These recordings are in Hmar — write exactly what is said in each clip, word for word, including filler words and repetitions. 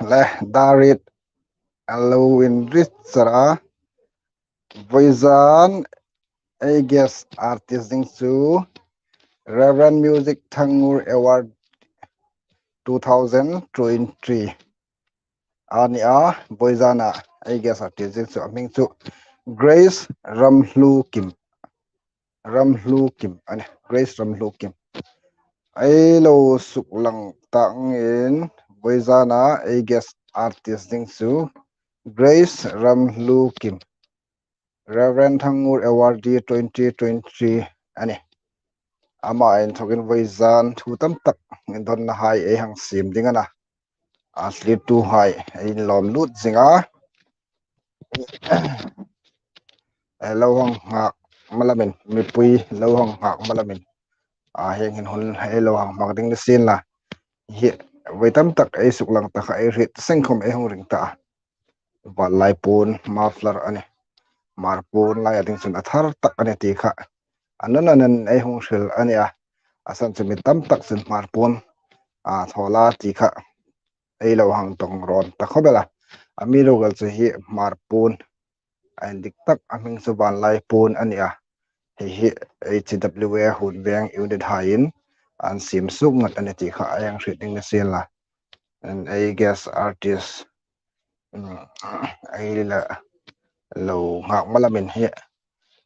Le, Darit, Alwin Richard, Voizan, ei guest artist ding chu Reverend Music Thangngur Award two thousand twenty-three a nih a, Voizana ei guest artist ding chu a hming chu Grace Ramhlukim. Ramhlukim a nih, Grace Ramhlukim. Ei lo suklang ta angin Voizana ei guest artist ding chu Grace Ramhlukim, Reverend Thangngur Awardee twenty twenty-three a nih. Ama inthokin Voizan thu tam tak indonna hai ei hang siem ding a na. A thlirtuhai ei lawm lut zing a. Ei lo hang nghak malamin, mipui lo hang nghak malamin. A hieng hin hun ei lo hang hmak ding ni sien la. Hi, voi tam tak ei suklang ta kha ei hriet seng khom ei hung ring ta a. Vanlai puon, muffler a nih. Hmar puon laia ding chun a thar tak a nih ti kha. A nun a nun ei hung hril a nih a. A san chu mi tam tak chun Hmar puon a thaw la ti kha ei lo hang dong rawn ta khawp el a. A mi rugal chu hi Hmar puon a indik tak a hming chu Vanlai puon a nih a. Hei hi H W A Hun Veng unit haiin an siem suk ngat a nih ti kha ei hang hriet ding ni sien la. An ei guest artist, mm, ei la lo nghak malamin hi,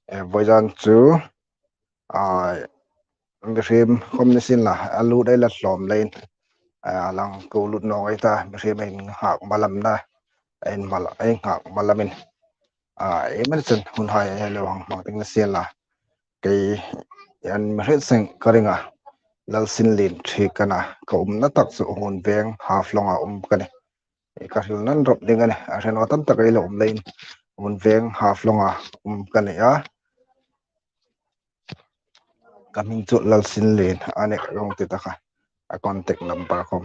eh, Voizan chu, a, mihriem khom ni sien la, a lut ei la hlawm leiin, a, lang ko lut naw ngai ta, mihriem ei nghak malamna, ei mal, ei nghak malamin. A, ei men chen hun hai ei lo hang hmak ding ni sien la. Kei an mi hriet seng ka ring a, Lalsinlien ṭhi ka na, ka umna tak chu Hun Veng Haflonga um ka nih. Ka hril nan rawp ding a nih, a hre naw tam tak ei lo um leiin Hun Veng Haflonga um ka nih a. Ka hming chu Lalsinlien a nih, ka hung ti ta kha. A contact number khom,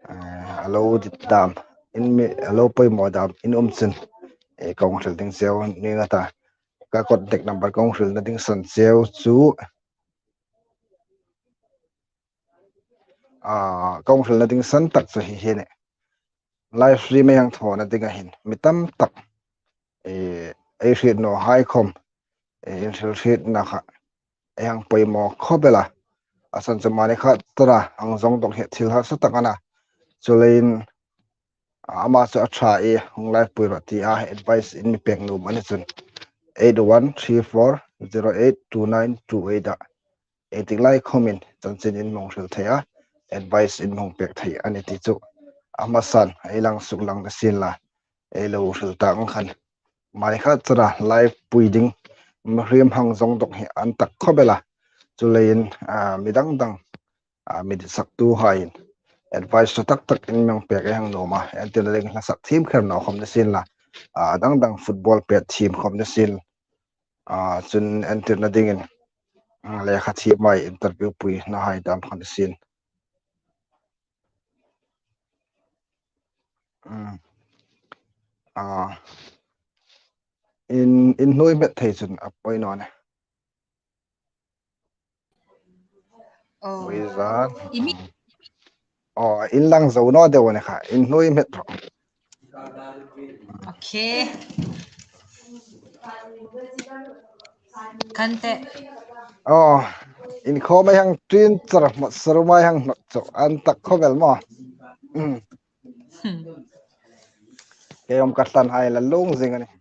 eh, a lo dit dam, in mi, a lo poimaw dam in um chun, eh, ka hung hril ding cheu ning a ta. Ka contact number ka hung hrilna ding san cheu chu, a, ka hung hrilna ding san tak chu hi hi a nih. Live stream ei hang thawna dinga hin mi tam tak, eh, ei hriet naw hai khom, eh, in hril hrietna kha ei hang poimaw khawp el a. A san chu mani kha tara hang zawng dawk hi thil harsa tak a na. Chuleiin, a, ama chu a ṭha ei hung live pui rawh ti a advice in mi pek nuom a ni chun eight one three four zero eight two nine two eight a ei tik lai khomin chanchin in mi hung hril thei a, advice in mi hung pek thei a nih ti chu a hmasan ei lang suklang ni sien la, ei lo hril ta ang khan. Mani kha tara live pui ding, mihriem hang zawng dawk hi an tak khawp el a. Chuleiin, a, mi dang dang, a, mi ditsaktuhaiin advice ṭha tak tak in mi hang pek ei hang nuom a, entirna ding hla sak thiem kher naw khom ni sien la, a, dang dang football pet thiem khom ni sien, a, chun entirna dingin, a, lekha thiemhai interview puina hai dam kha ni sien. Mm. A, in, in hnuoi met thei chun a poi naw nih. Oh. Voizan. I mi- Oh, in lang zo naw deu a ni kha. In hnuoi met rawh. Okay. Kan te. Oh, in khawm ei hang ṭin char, sarum ei hang hnawt chu an tak khawp el maw. Mm. Hmm. Kei um ka hlan hai la lung zing a nih.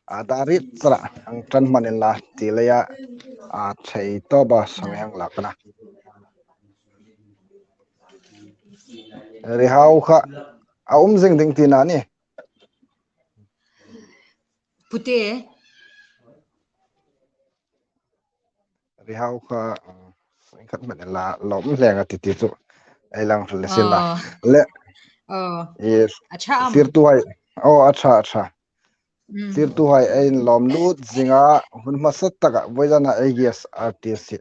A, Darit chara hang ṭan hman inla ti leia, a, thei tawpa sawng hang lak a na. Rihau kha a um zing ding tina ni. Pute. Rihau kha, um, khat hman inla lawm hleng a ti ti chu ei lang hril sien la. Oh. Le. Oh. Yes. A ṭha am? Thlirtuhai. Oh, a ṭha, a ṭha. Mm. Thlirtuhai ei lawm lut zing a, hun hmasa taka Voizana ei guest artist hi.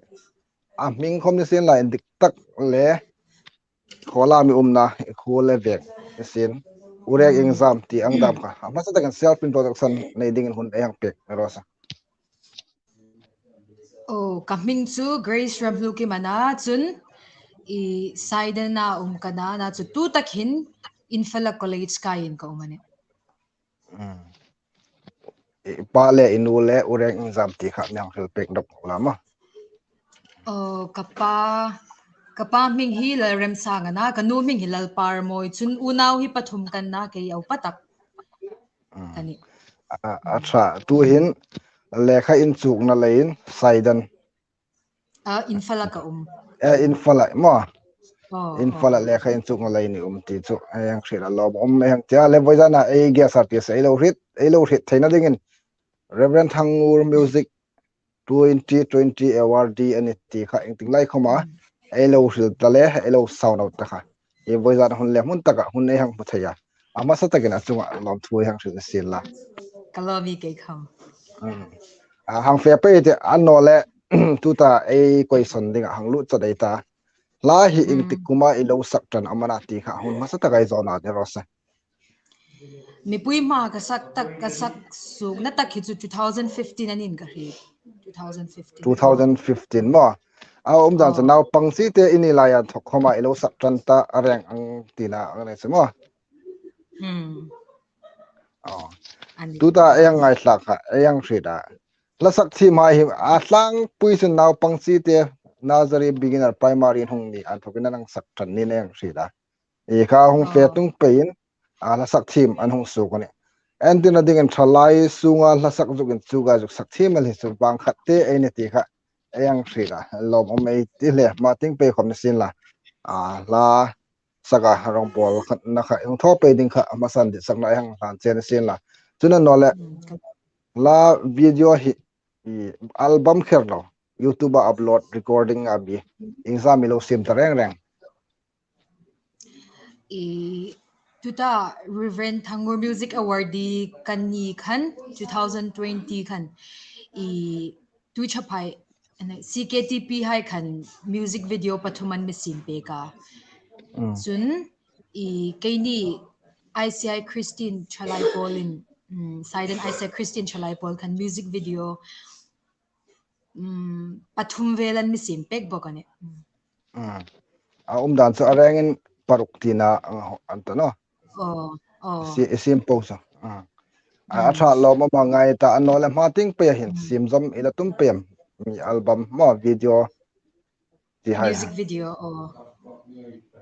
A hming khom ni sien la, indik tak le khawla mi umna, khuo le veng ni sien. Urek exam ti ang dam kha. A hmasa takin self introduction nei dingin hun ei hang pek rawh se. Oh, ka hming chu Grace Ramhlukim a na, chun I Saidan-a um ka na, na chu tu tak hin Imphal-a college kaiin ka um a nih. Mm. I pa le i nu le u reng iengzam ti kha mi hang hril pek dawk la maw? Oh, ka pa, ka pa hming hi Lalremsang a na, ka nu hming hi Lalparmawi, chun unau hi pathum kan na, kei a upa tak. Mm. Ka nih. A, a ṭha, tu hin lekha inchukna leiin Saidan. Ah, Imphal-a ka um. Eh, Imphal-a maw? Oh, Imphal-a oh. Lekha inchukna leiin i um ti chu. Ei hang hriet a, lawmum ei hang ti a, le vawizana ei guest artist ei lo hriet, ei lo hriet theina dingin Reverend Thangur Music twenty twenty awardee a nih ti kha iengtik lai khawma, mm, ei lo hril ta le, ei lo shout out ta kha. I vawizan hun le hmun taka hun ei hang hmu thei a. A hmasa takin a chunga lawmthu ei hang hril sien la. Ka lawm i kei khawm. Mm. A hang fe pei te, annawleh tuta ei question dinga hang lut chawt ei ta. Hla hi, mm, iengtik kuma i lo sak ṭan am a na ti kha hun hmasa taka ei zawna de raw se. Mipui hmaa ka sak tak, ka sak suokna tak hi chu two thousand fifteen a nih ka hriet. Two thousand fifteen. Two thousand fifteen maw? A umdan chu, oh, naupang chite i ni laia inthok khawma i lo sak ṭan ta a reng ang tina ang nei chu maw? Hmm. Oh. A nih. Tuta ei hang ngaithlak kha, ei hang hriet a. Hla sak thiem hai hi a tlangpui chun naupang chite nursery, beginner, primary hung ni inthok in an hang sak ṭan niin ei hang hriet a. I kha hung fe, oh, tung peiin, a, hla sak thiem an hung suok a nih. Entirna dingin ṭhalai sunga hla sak zuk in chu ga zuk sak thiem a ni chu bang khat te ei ni ti kha ei hang hriet a. Lawmum ei ti le, hma tieng pei khawm ni sien la. A, hla saka rawngbawl khatna kha hung thaw pei ding kha hmasan dit sakna ei hang hlan che ni sien la. Chun annawleh, mm, ka hla video hi, i, album kher lo, YouTube-a upload, recording a mi, iengzam i lo siem ta reng reng? I, tuta Reverend Thangur Music Awardee ka ni khan, two thousand twenty khan, i, tu chhap hai, C K T P hai khan music video pathum an mi siem pek a. Mm. Chun, i, keini I C I Christian Ṭhalai Pawl in, mm, Saidan I C I Christian Ṭhalai Pawl khan music video, mm, pathum vel an mi siem pek bawk a nih. Mm. Mm. A umdan chu a rengin paruk tina ang ho-, an ta naw. Oh, oh. Si-, i siem po chu. Mm. A, a, mm, ṭha, lawmum a ngai ta, annawleh hma tieng pei a hin, mm, siem zawm i la tum pei am? Mi album maw, video ti hai. Music video, oh.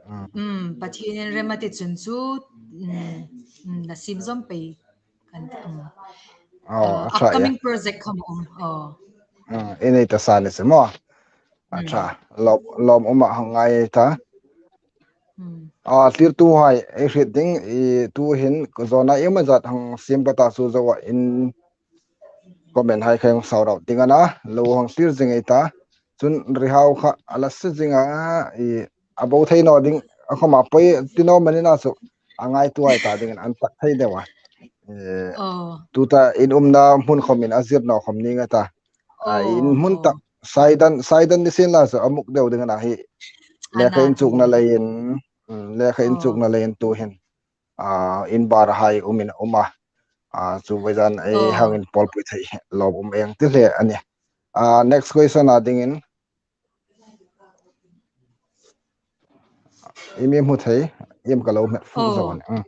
Mm. Mm, Pathienin rem a ti chun chu, mm, mm, la siem zawm pei kan ta, mm. Oh, uh, a ṭha, upcoming, yeah, project khawm a um, oh. Mm, i nei ta sa ni chu maw? A ṭha, mm, lawm, lawmum a hang ngai ta. Mm. A, thlirtu hai ei hriet ding, i, tu hin zawna iem a zat hang siem ka ta chu zo a in comment hai kha hang shout out ding a na, lo hang thlir zing ei ta. Chun Rihau kha a la si zing a, i, a bo thei naw ding, a khawma poi ti naw manin a chu a ngaituo hai ta dingin an tak thei deu a. Eh, oh, tuta in umna hmun khawmin a zir naw khawm ning a ta. A, oh, in hmun tak, oh, Saidan, Saidan ni sien la chu a muk deu ding a na hi. A na, lekha inchukna leiin, mm, lekha, oh, inchukna leiin tu hin, a, in bar hai umin a um a. A, chu vawizan ei, oh, hang inpawlpui thei lawmum ei hang ti hle a nih. A, next question a dingin, i mi hmu thei, iem ka lo hmet fuk zo, oh, a nih. Mm.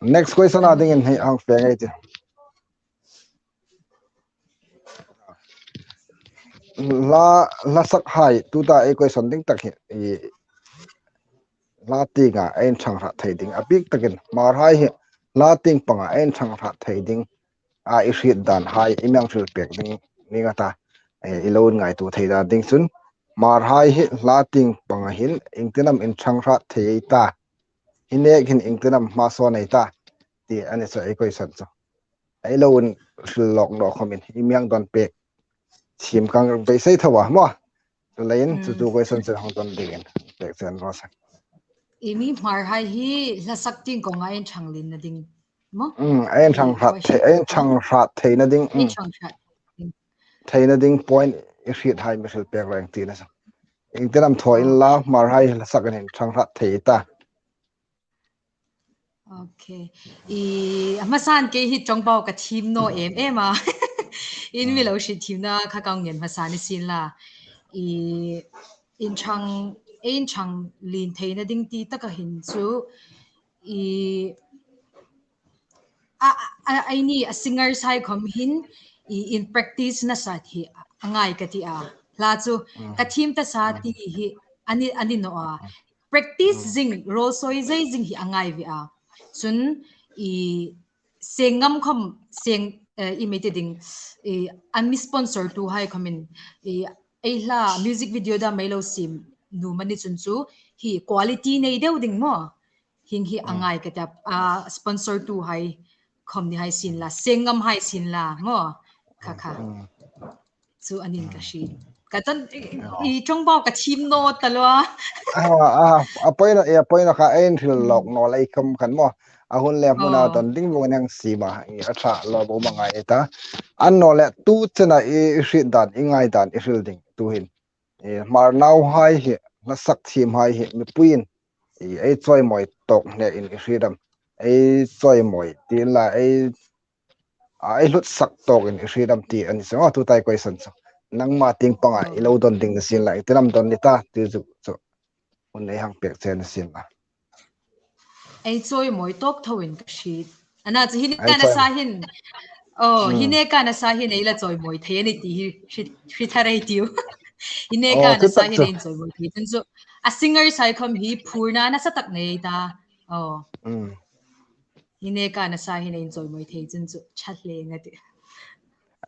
Next question a dingin hei hang fe ngei ti. Hla, hla sak hai, tuta ei question ding tak hi, i, hla tienga ei inṭhang hrat thei ding, a bik takin Hmar hai hi hla tieng panga ei inṭhang hrat thei ding a i hriet dan hai i mi hang hril pek ding ning a ta, eh, i lo ngaituo thei dan ding chun, Hmar hai hi hla tieng panga hin iengtin am inṭhang hrat thei ei ta, hi nek hin iengtin am hmasawn ei ta, ti a ni chu ei question chu. Ei lo inhril lawk naw khawmin i mi hang don pek thiem kang beisei tho a maw? Chuleiin, mm, chu chu question chu hang don dingin pek chen raw se. I mi Hmar hai hi hla sak tieng kawnga inṭhang lien na ding maw? Mm, ei inṭhang hrat thei, ei inṭhang hrat theina ding, mm, inṭhang hrat theina ding point i hriet hai mi hril pek reng tina chu. Iengtin am thaw inla, oh, Hmar hai hla sak an inṭhang hrat thei ta. Okay. I, a hmasan kei hi ṭawngbau ka thiem naw em em a. In mi, mm, lo hriet thiemna kha ka ngen hmasa ni sien la. I, inṭhang, ei inchang lien theina ding ti taka hin chu i a, a, a, eini a singers hai khom hin i in practice nasa hi a ngai ka ti a. Hla chu ka thiem ta sa ti hi a ni, a ni naw a. Practice zing, rol soi zai zing hi a ngai ve a. Chun i seng ngam khom, seng, eh, i mei ti ding, i an mi sponsor tu hai khomin i ei hla music video da mei lo siem nuom a ni chun chu hi quality nei deu ding maw. Hieng hi a ngai ka ta, a sponsor tu hai khom ni hai sien la, seng ngam hai sien la maw. Kha kha. Chu a nih ka hriet. Ka tan i, i, i Ṭawngbau ka thiem naw ta lo a. A, a, a poina, a poina kha ei inhril lawk naw lei khom khan maw. A hun le hmuna don ding vawng nang si ma. I a ṭha lo bo ma ngai ta. Annawleh tu chena i, i hriet dan, i ngai dan, i hril ding tu hin. I Hmar nauhai hi, hla sak thiemhai hi, mipuiin i ei chawimawi tawk hnein i hriet am. Ei chawimawi ti la, ei a, ei hlutsak tawkin i hriet am ti a ni chu. Aw, tuta ei question chu. Nangma tieng panga i lo don ding ni sien la, i ti nam don ni ta, ti chu, chu. Hun ei hang pek che ni sien la. Ei chawimawi tawk thoin ka hriet. Ana chu hi neka nasa hin. Aw, hi neka nasa hin ei la chawimawi thei a ni ti hi hriet, hriet thar ei tiu. Hi neka nasa hin ei chawimawi thei. Chun chu, a singers hai khom hi phurna nasa tak nei ta. Aw. Hi neka nasa hin ei inchawimawi thei chun chu ṭha hle ngat a tih.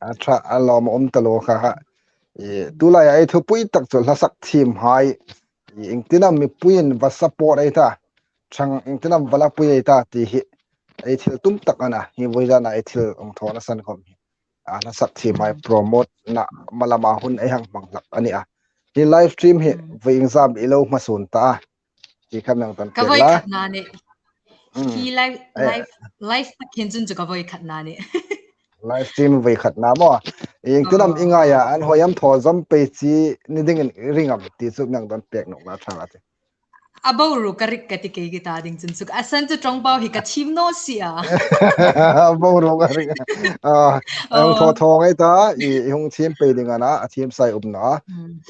A ṭha, a lawmum ta lo kha kha. I, tu laia ei thupui tak chu hla sak thiemhai. I, iengtin am mipuiin va support ei ta. Ṭhang iengtin am va la pui ei ta ti hi. Ei thil tum tak a na. Hi voi zana ei thil hung thawna san khom hi. A hla sak thiemhai promote na malama hun ei hang hmang hlak a ni a. Hi live stream hi voi exam i lo hmasun ta a. Ti kha nang tan ka voi khatna ni. Hi live, live, live tak hin chun chu ka voi khatna ni. Live stream voi khatna maw. Iengtin am i ngai a, an hoi am thaw zom pei chi ni dingin i ring am ti chu nang don pek nawk na ṭha a ti. A boruok ka rik ka ti kei ki ta ding chun chu. A san chu Ṭawngbau hi ka thiem naw si a. A boruok ka rik. A, a hung thaw thaw ngai ta, i, i hung thiem pei ding a na, a thiem sa ei um naw a.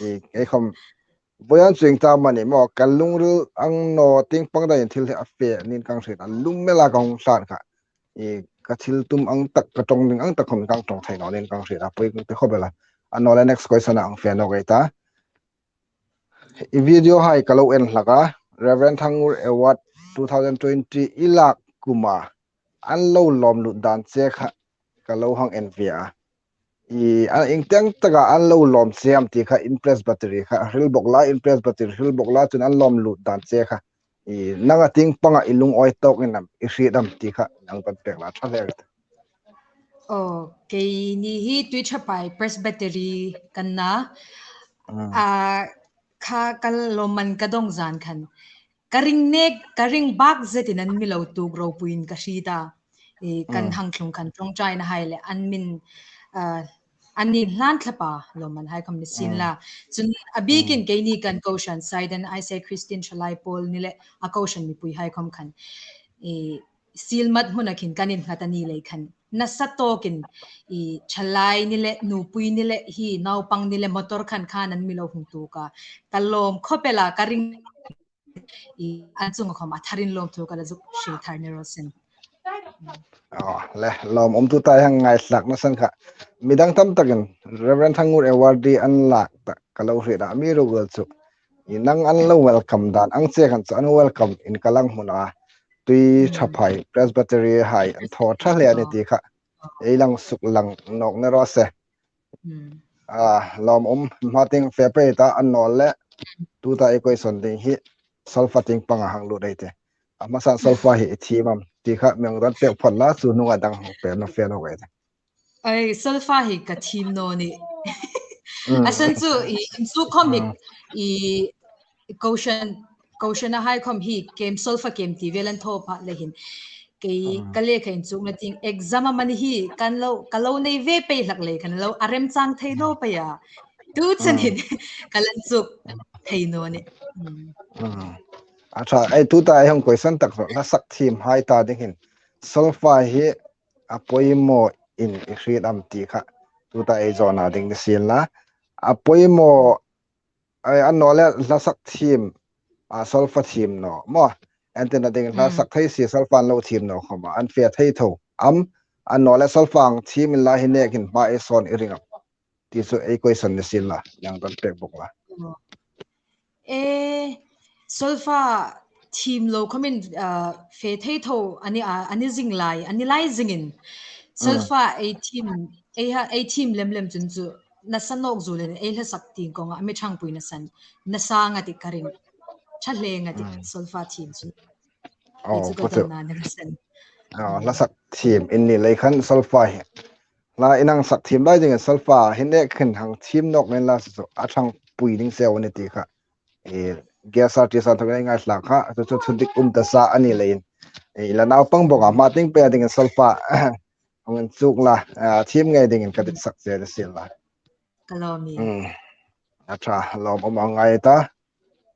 I, ei khom Voiin chu ieng ta am a ni maw, ka lungril ang naw tieng pang dai thil hi a fe ning ka hriet a, lum mela ka hung hlan kha. I ka thil tum ang tak, ka ṭawng ding ang tak khom ka ṭawng thei naw ning ka hriet a, poi ka ti khop el a. Annawleh next question-a hang fe nawk ei ta. I video hai ka lo en hlak a, Reverend Thangngur Award two thousand twenty i lak kuma an lo lawm lut dan che kha ka lo hang en ve a. I, a, ieng tieng taka an lo lawm che am ti kha in Presbytery kha hril bawk la, in Presbytery hril bawk la chun an lawm lut dan che kha. I, nanga tieng panga i lungawi tawk in am, i hriet am ti kha nang pan pek la ṭha hle. Aw, keini hi Tuiṭhaphai Presbytery ka nih a. A, kha ka lawmman ka dawng zan khan. Ka ring nek, ka ring bak zetin an mi lo tuok ropuiin ka hriet a. I, kan hang tlung khan ṭawngṭaina hai le an min, ah, an inhlan thlap a lawmman hai khom ni sien la. Chun a bikin keini kan kohran Saiden Isai Christian Thalai Pawl ni le a kohran mipui hai khom khan. I, Sielmat hmuna khin kan innghat a ni lei khan. Nasa tawkin i, thalai ni le, nupui ni le, hi naupang ni le, motor khan khan an mi lo hung tuok a. Ka lawm khop el a, ka ring I, an chunga khom a tharin lawmthu ka la zuk hril thar ni raw se. Aw, le, lawmum tuta hang ngaithlakna san kha. Midang tam takin Reverend Thangngur Awardee an lak ta ka lo hriet a, amiruokchu i, nang an lo welcome dan ang che khan chu an welcome-in ka lang hmun a. Tuiṭhaphai Presbytery hai an thaw ṭha hle a ni ti kha ei lang suklang nawk ni raw se. Hmm. A, lawmum, hma tieng fe pei ta, annawleh tuta i question ding hi solfa tieng panga hang lut ei tih. A hmasan solfa hi i thiem am ti kha mi hang don pek phot la, chu hnunga dang hang pek nawk, fe nawk ei tih. Ai, solfa hi ka thiem naw nih. Hmm. A san chu i, in chu khom hi i, Kohran, kohran a hai khom hi kem, solfa kem ti vel an thaw pha le hin. Kei ka lekha inchukna tieng exam amani hi kan lo, ka lo nei ve pei hlak lei khan lo a remchang thei naw pei a. Tu chen hin ka la inchuk thei naw nih. Mm. Mm. A ṭha, ei tuta ei hang question tak hlak, hla sak thiemhai ta ding hin. Solfa hi a poimaw in i hriet am ti kha. Tuta ei zawna ding ni sien la. A poimaw Ai, annawleh hlasak thiem, a, solfa thiem naw maw. An ti na ding, hmm, hlasak thei si solfa an lo thiem naw khawma an fe thei tho am? Annawleh solfa ang thiem inla hi nekin hma ei sawn i ring am ti chu ei question ni sienla, nang don pek bok la. Oh. E, solfa thiem lo khawmin, ah, fe thei tho a ni, ah, a ni zing lai, a ni lai zingin. Mm. Solfa ei thiem, ei ha, ei thiem lem lem chun chu nasa nawk zuol in ei hlasak ti kawnga mi ṭhangpui nasan, nasa nga ti ka ring. Ṭha hle nga ti, mm, solfa thiem chu. Oh, ei chu ka, ko chu, donna ni nasan. Oh, mm, hlasak thiem in ni lei khan solfa hi. Hla in hang sak thiem lai dingin solfa hi nekin hang thiem nawk nen la chu a ṭhangpui ding cheu a ni ti kha. E, G S R T S-in thawk ei ngaithla kha, chu chu thudik um ta sa a ni leiin. E, la naupang bok a, hma tieng pei a dingin solfa hang inchuk la, a, thiem ngei dingin ka ditsak che ni sienla. Ka lawm ie. Mm. A ṭha, lawmum a ngai ta.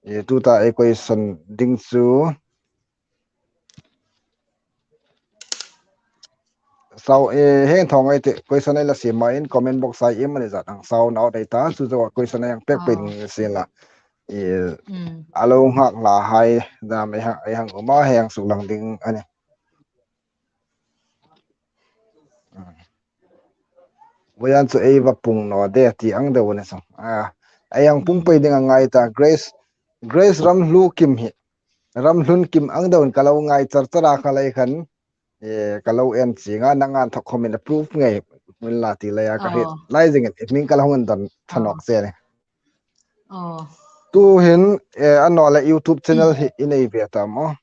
E, tuta ei question ding chu. Sau, e, heng thawng ei ti, question ei la siem ma in comment box-a iemani zat hang sau naw dai ta, chu chu question ei hang pek pei, ah, ni sienla. E, mm, a lo nghak hla hai dam ei hang, ei hang um a, heng suklang ding a nih. Mm. Voidan chu ei va pung naw de ti ang deu a ni chu. A, ei hang pung pei ding a ngai ta, Grace, Grace Ramhlunkim hi. Ramhlunkim ang deuin ka lo ngai char char a, kha lei khan, e, ka lo en chieng a, nang an thawk khawmin approve ngei unla ti leia ka hriet, oh, lai zingin i hming ka lo hung indon ṭha nawk, oh, che a nih. Oh. Tuhin, e, annawleh YouTube channel hi i nei ve ta maw?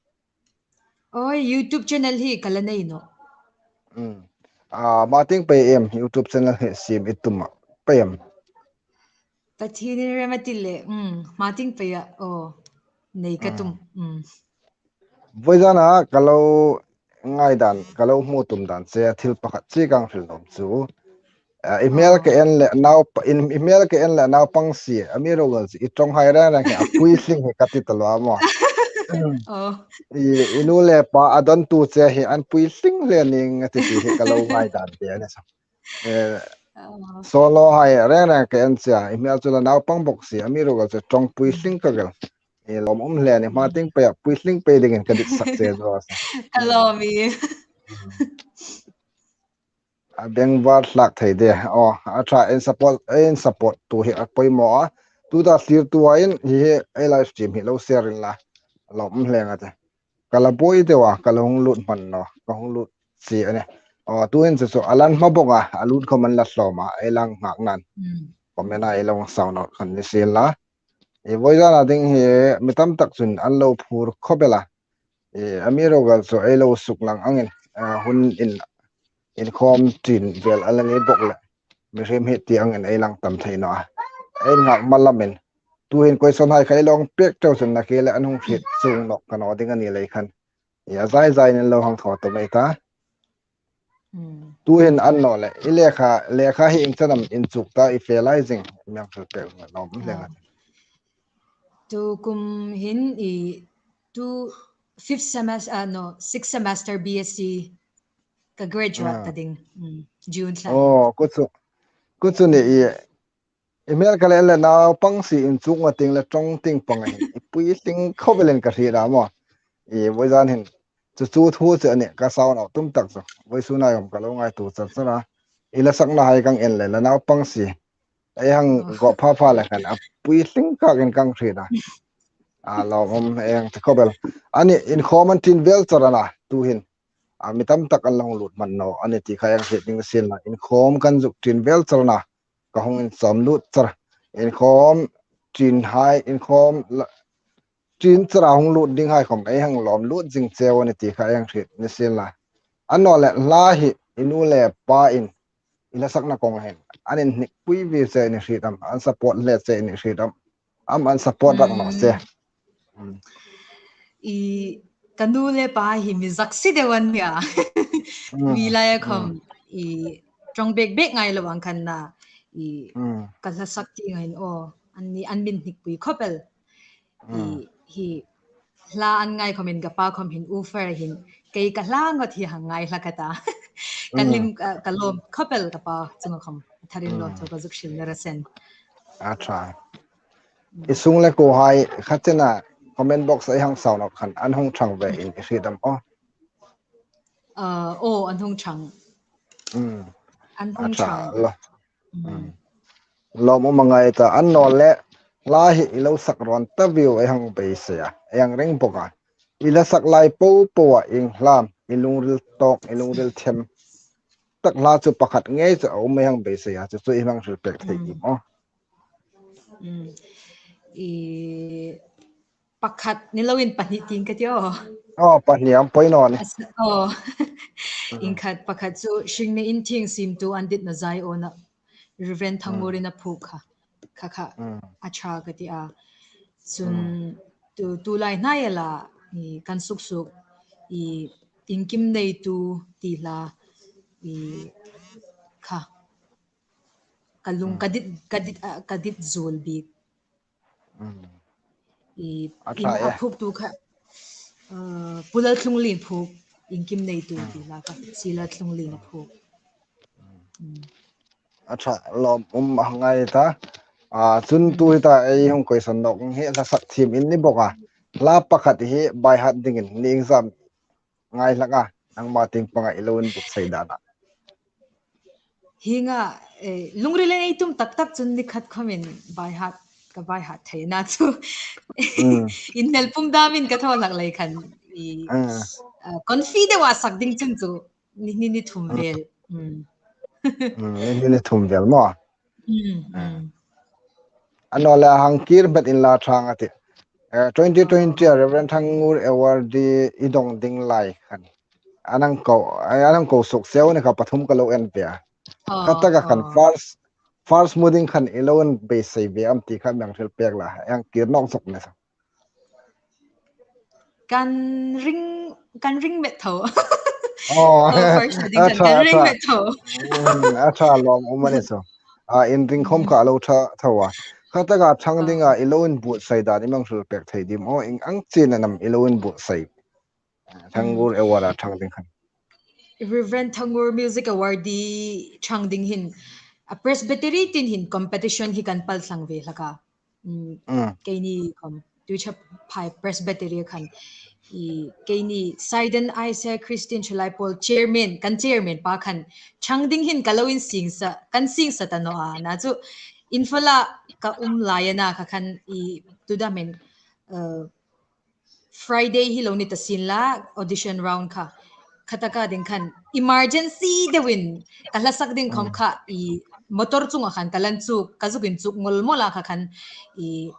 Aw, YouTube channel hi ka la nei nawh. Mm. A, hma tieng pei em YouTube channel hi siem i tum a, pei em? Pathienin rem a ti le, mm, hma tieng pei a, aw, nei ka tum. Mm. Mm. Voidana ka lo ngaidan, ka lo hmu tum dan che, thil pakhat chik ka hril nuom chu. A, i hmel, aw, ka en le nau pa-, in, i hmel ka en le naupang si, amiruokchu i ṭawnghai reng reng hi a puitling hi ka ti taluo maw. Aw. I, i nu le pa a dontu che hi an puitling hle ning a ti ti hi ka lo ngaidan te a ni chu. E, aw, solo hai reng reng ka en che a, i hmel chu la naupang bok si, amiruokchu ṭawng puitling ka vel. E, lawmum hle a nih, hma tieng pei a puitling pei dingin ka ditsak che chu. Ka lawm ie. A bengvar hlak thei de. Aw, a ṭha, in support, in support tu hi a poimaw a. Tuta thlirtu aiin hi hi ei live stream hi lo share inla. Lawmum hle nga te. Ka la buoi deu a, ka la hung lut hman naw, ka hung lut si a nih. Aw, tuhin chu chu a la hma bok a, a lut khawm an la hlawm a, ei la nghak nan. Mm. Comment-a ei lo hang sau nawk khan ni sienla. E, voidana ding hi mi tam tak chun an lo phur khawp el a. E, amiruokchu ei lo suklang angin, a, hun in, inkhawm ṭin vel a la ni bok le, mihriem hi ti angin ei lang tam thei naw a. Ei nghak ma lamin. Tuhin question hai kha ei lo pek teu chun nakie le an hung hriet chuong nawk ka naw ding a ni lei khan. E, a zai zai in lo hang thaw tum ei ta. Mm. Tuhin annawleh, i lekha, lekha hi ieng chen am in chuk ta, i fe lai zing, mi hang hril pek lawm hle nga. Aw. Tu kum hin i, tu fifth semester, ah, no, sixth semester B S C ka graduate, ah, ta ding. Mm, June thla. Aw, ko chu, ko chu ni i, i hmel ka en le naupang si in chuk nga tieng le ṭawng tieng pang a hin i puitling khawp elin ka hriet a maw. I voidan hin chu chu thu chu a nih ka sau naw tum tak chu. Voisuna khawm ka lo ngaituo char char a. I la sakna hai ka en le la naupang si. Ei hang, aw, go pha pha le khan a puitling kak in ka hriet a. A lawmum ei hang ti khawp el. A nih, inkhawm an ṭin vel char a na, tuhin. A, mi tam tak an lo hung lut hman naw a nih ti kha ei hang hriet ding sienla. Inkhawm kan zuk ṭin vel char a na. Ka hung inchawm lut char. Inkhawm ṭin hai, inkhawm la, ṭin char a hung lut ding hai khawm ei hang lawm lut zing cheu a nih ti kha ei hang hriet ni sienla. Annawleh hla hi i nu le pain i la sakna kawng hin an inhnipui ve che i ni hriet am, an support hle che i ni hriet am, am an support rak naw che. Mm. Mm. I ka nu le pa hi mi zak si deu an nih a. Mm. Mi laia khawm, mm, i ṭawng bek bek ngai lo ang khan na, i, mm, ka hla sak ti ngai in aw, an ni, an mi inhnipui khawp el. I, mm, hi hla an ngai khawmin ka pa khawm hin offer hin kei ka hla ngot hi hang ngai hlak a ta. Ka, mm, hlim, ka, ka lawm khawp el ka pa chunga khawm. Tharin lo, mm, thaw ka zuk hril na ra sen. A ṭha. I sung le kuo hai kha chena comment box-a i hang sau nawk khan an hung chang ve in i hriet am aw. Uh, oh, an hung chang. Mm. An hung Acha, chang. lo. Mm. Lawm um a ngai ta, annawleh hla hi i lo sak rawn ta viu ei hang beisei a, ei hang ring bawk a. I hla sak lai po po a ieng hla am, i lungril tawk, i lungril them tak hla chu pakhat ngei chu a um ei hang beisei a, chu chu i hang hril pek thei Mm. i maw. Mm. I pakhat ni loin pahni ti ka ti aw. Oh, pahni am poi naw ni. As-, oh. Ieng khat pakhat chu hring ni in thieng sim tu an dit na zai ona Reverend Thangur-in a phuok kha. Kha kha. Mm. A ṭha ka ti a. Chun tu, tu lai hnai la i kan suk suk i iengkim nei tu ti hla i kha. Ka lung ka dit, ka dit, ah, ka dit zuol bik. Mm. I, A in ṭha a e. phuok tu kha, uh, Pu Lalthlunglien phuok, iengkim nei tu ti hla kha, Sia Lalthlunglien a phuok. Mm. A ṭha lawm um a ngai ta. A, chun tu hi ta ei hung question nawk hi hla sak thiem in ni bawk a. Hla pakhat hi by heart dingin ni exam ngai hlak a. Nangma tieng panga i lo inbuotsai dan a. Hienga, eh, lungril ei tum tak tak chun ni khat khomin by heart, ka by heart thei na chu. Mm. Inhnel pum damin ka thaw hlak lei khan i, Ah. ah, confi deu a sak ding chun chu ni, ni, ni thum vel. Mm. Mm, ni, ni thum vel maw. Mm, mm. Annawleh a hang kir bet in la chang a ti. Eh, twenty twenty a Reverend Thangur Award i dong ding lai khan. An hang ko, eh, an hang ko suk seu ni kha pathum ka lo en ve a. Oh, Kha taka khan oh. first, first mu ding khan i lo en beisei ve am ti kha mi hang hril pek la. Hang kir nawk suk ni sa. Kan ring, kan ring met tho. Oh, Oh, first ding a kan, ṭha, kan a ring ṭha. Met tho. Mm, a ṭha lawm um a ni chu. A, in ring khom kha a lo ṭha tho a. Kha taka chang dinga i lo inbuotsai dan i mi hang hril pek thei dim aw, ieng ang chena am i lo inbuotsai. Thangur Award a chang ding khan. Reverend Thangur Music Awardee chang ding hin, a Presbytery tin hin competition hi kan pal thlang ve hlak a. Mm, Mm. keini khom, Tuichhaphai Presbytery khan. I keini Saiden Aisei Christian Thalai Pawl chairman, kan chairman pa khan chang ding hin ka lo insing sa, kan sing sa ta naw a. Na chu Imphal-a ka um lai a na kha khan i tu dam hin, uh, Friday hi lo ni ta sien la, audition round kha. Kha taka ding khan emergency deuin ka hla sak ding khom kha i motor chunga khan ka lan chuk, ka zuk inchuk ngol mawl a kha khan i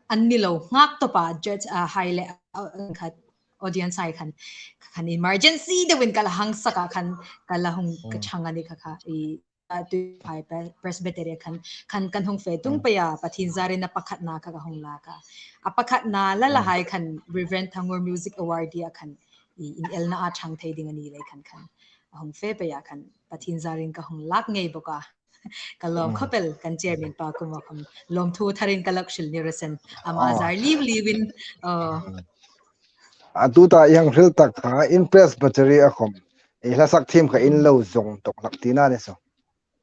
an ni lo nghak tawpa judge, ah, hai le, ah, khat audience hai khan, khan emergency deuin ka la hang sak a khan ka la hung ka chang a ni kha kha i a Tuichhaphai Pre-, Presbytery khan, khan kan hung fe tung pei a, Pathien zarin a pakhatna kha ka hung lak a. A pakhatna la la hai khan Reverend Thangur Music Awardee a khan i inelna a chang thei ding a ni lei khan khan a hung fe pei a khan Pathien zarin ka hung lak ngei bawk a. Ka lawm khop el kan chairman pa kuoma khom lawmthu tharin ka lak hril ni raw se. Ama zar liu liuin, uh, A tuta i hang hril tak kha in Presbytery-a khom i hla sak thiem kha in lo zong tawk hlak tina ni chu.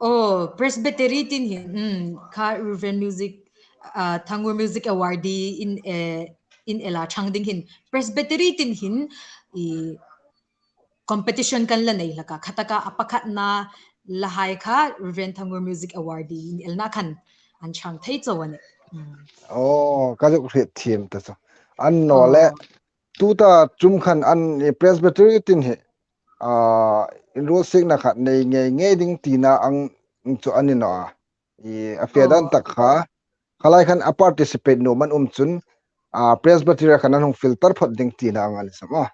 Oh, Presbytery tin hin, mm, kha Reverend Music, ah, Thangur Music Awardee in, eh, inel a chang ding hin, Presbytery tin hin, i competition kan la nei hlak a, kha taka a pakhatna la hai kha Reverend Thangur Music Awardee inelna khan an chang thei chau a nih. Mm. Oh, ka zuk hriet thiem ta chu. Annawleh, tuta ṭum khan an i Presbytery tin hi, ah, inruolsiekna khat nei ngei ngei ding tina ang chu a ni naw a. I a fe dan tak kha, kha lai khan a participate nuom an um chun, ah, Presbytery khan an hung filter phawt ding tina ang a ni sam a.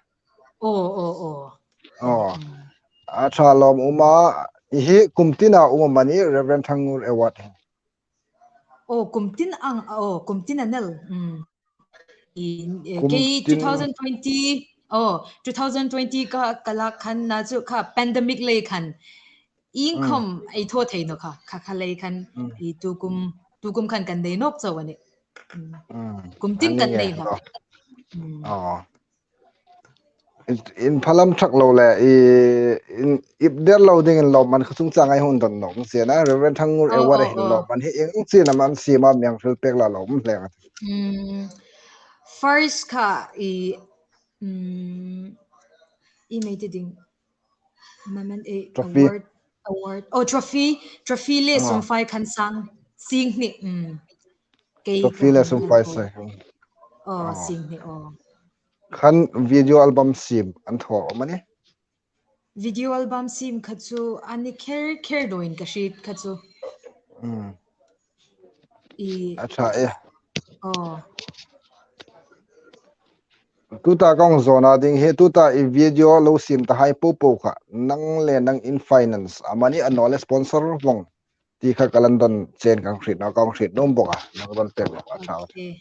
Oh, oh, oh. Oh. A ṭha lawm um a, i hi kum tina um am a ni Reverend Thangur Award hi? Oh, kum tin ang, oh, kum tin a nel. Mm. I, eh, Kum kei tin- two thousand twenty, oh, two thousand twenty ka, ka lak khan na chu kha pandemic lei khan. Ieng khom ei thaw thei naw kha, kha kha lei khan i tu kum, tu kum khan kan nei nawk chau a nih. Mm. Mm. Kum tin An kan ni nei nge hlak. lo. Mm. Oh. In phalam thak lo le, i, in ip der lo dingin lawmman kha chungchang ei hung don nawk si a na, Reverend Thangngur Oh, Award oh, hin oh. lawmman hi ieng china man si ma miang hril pek la lawm hle. Mm, first kha i, mm, i mei ti ding. Maman e Trophy. award, award. Oh, trophy, trophy le Ah. sum fai khan sang, sing hni. Mm. Kei Trophy ka le hung sum hang fai ko. sai. Oh, Oh. sing hni, oh. Khan video album siem an thaw am a ni? Video album siem kha chu a ni kher kher dawin ka hriet kha chu. Mm. I A ṭha e. Oh. Tuta kong zawna ding hi, tuta i video lo siem ta hai po po kha. Nang le nang in finance, amani a naw le sponsor vong. Ti kha ka lan don chen kong hriet naw, kong hriet nuom bawk a. Nang don pek lo a ṭha. Okay.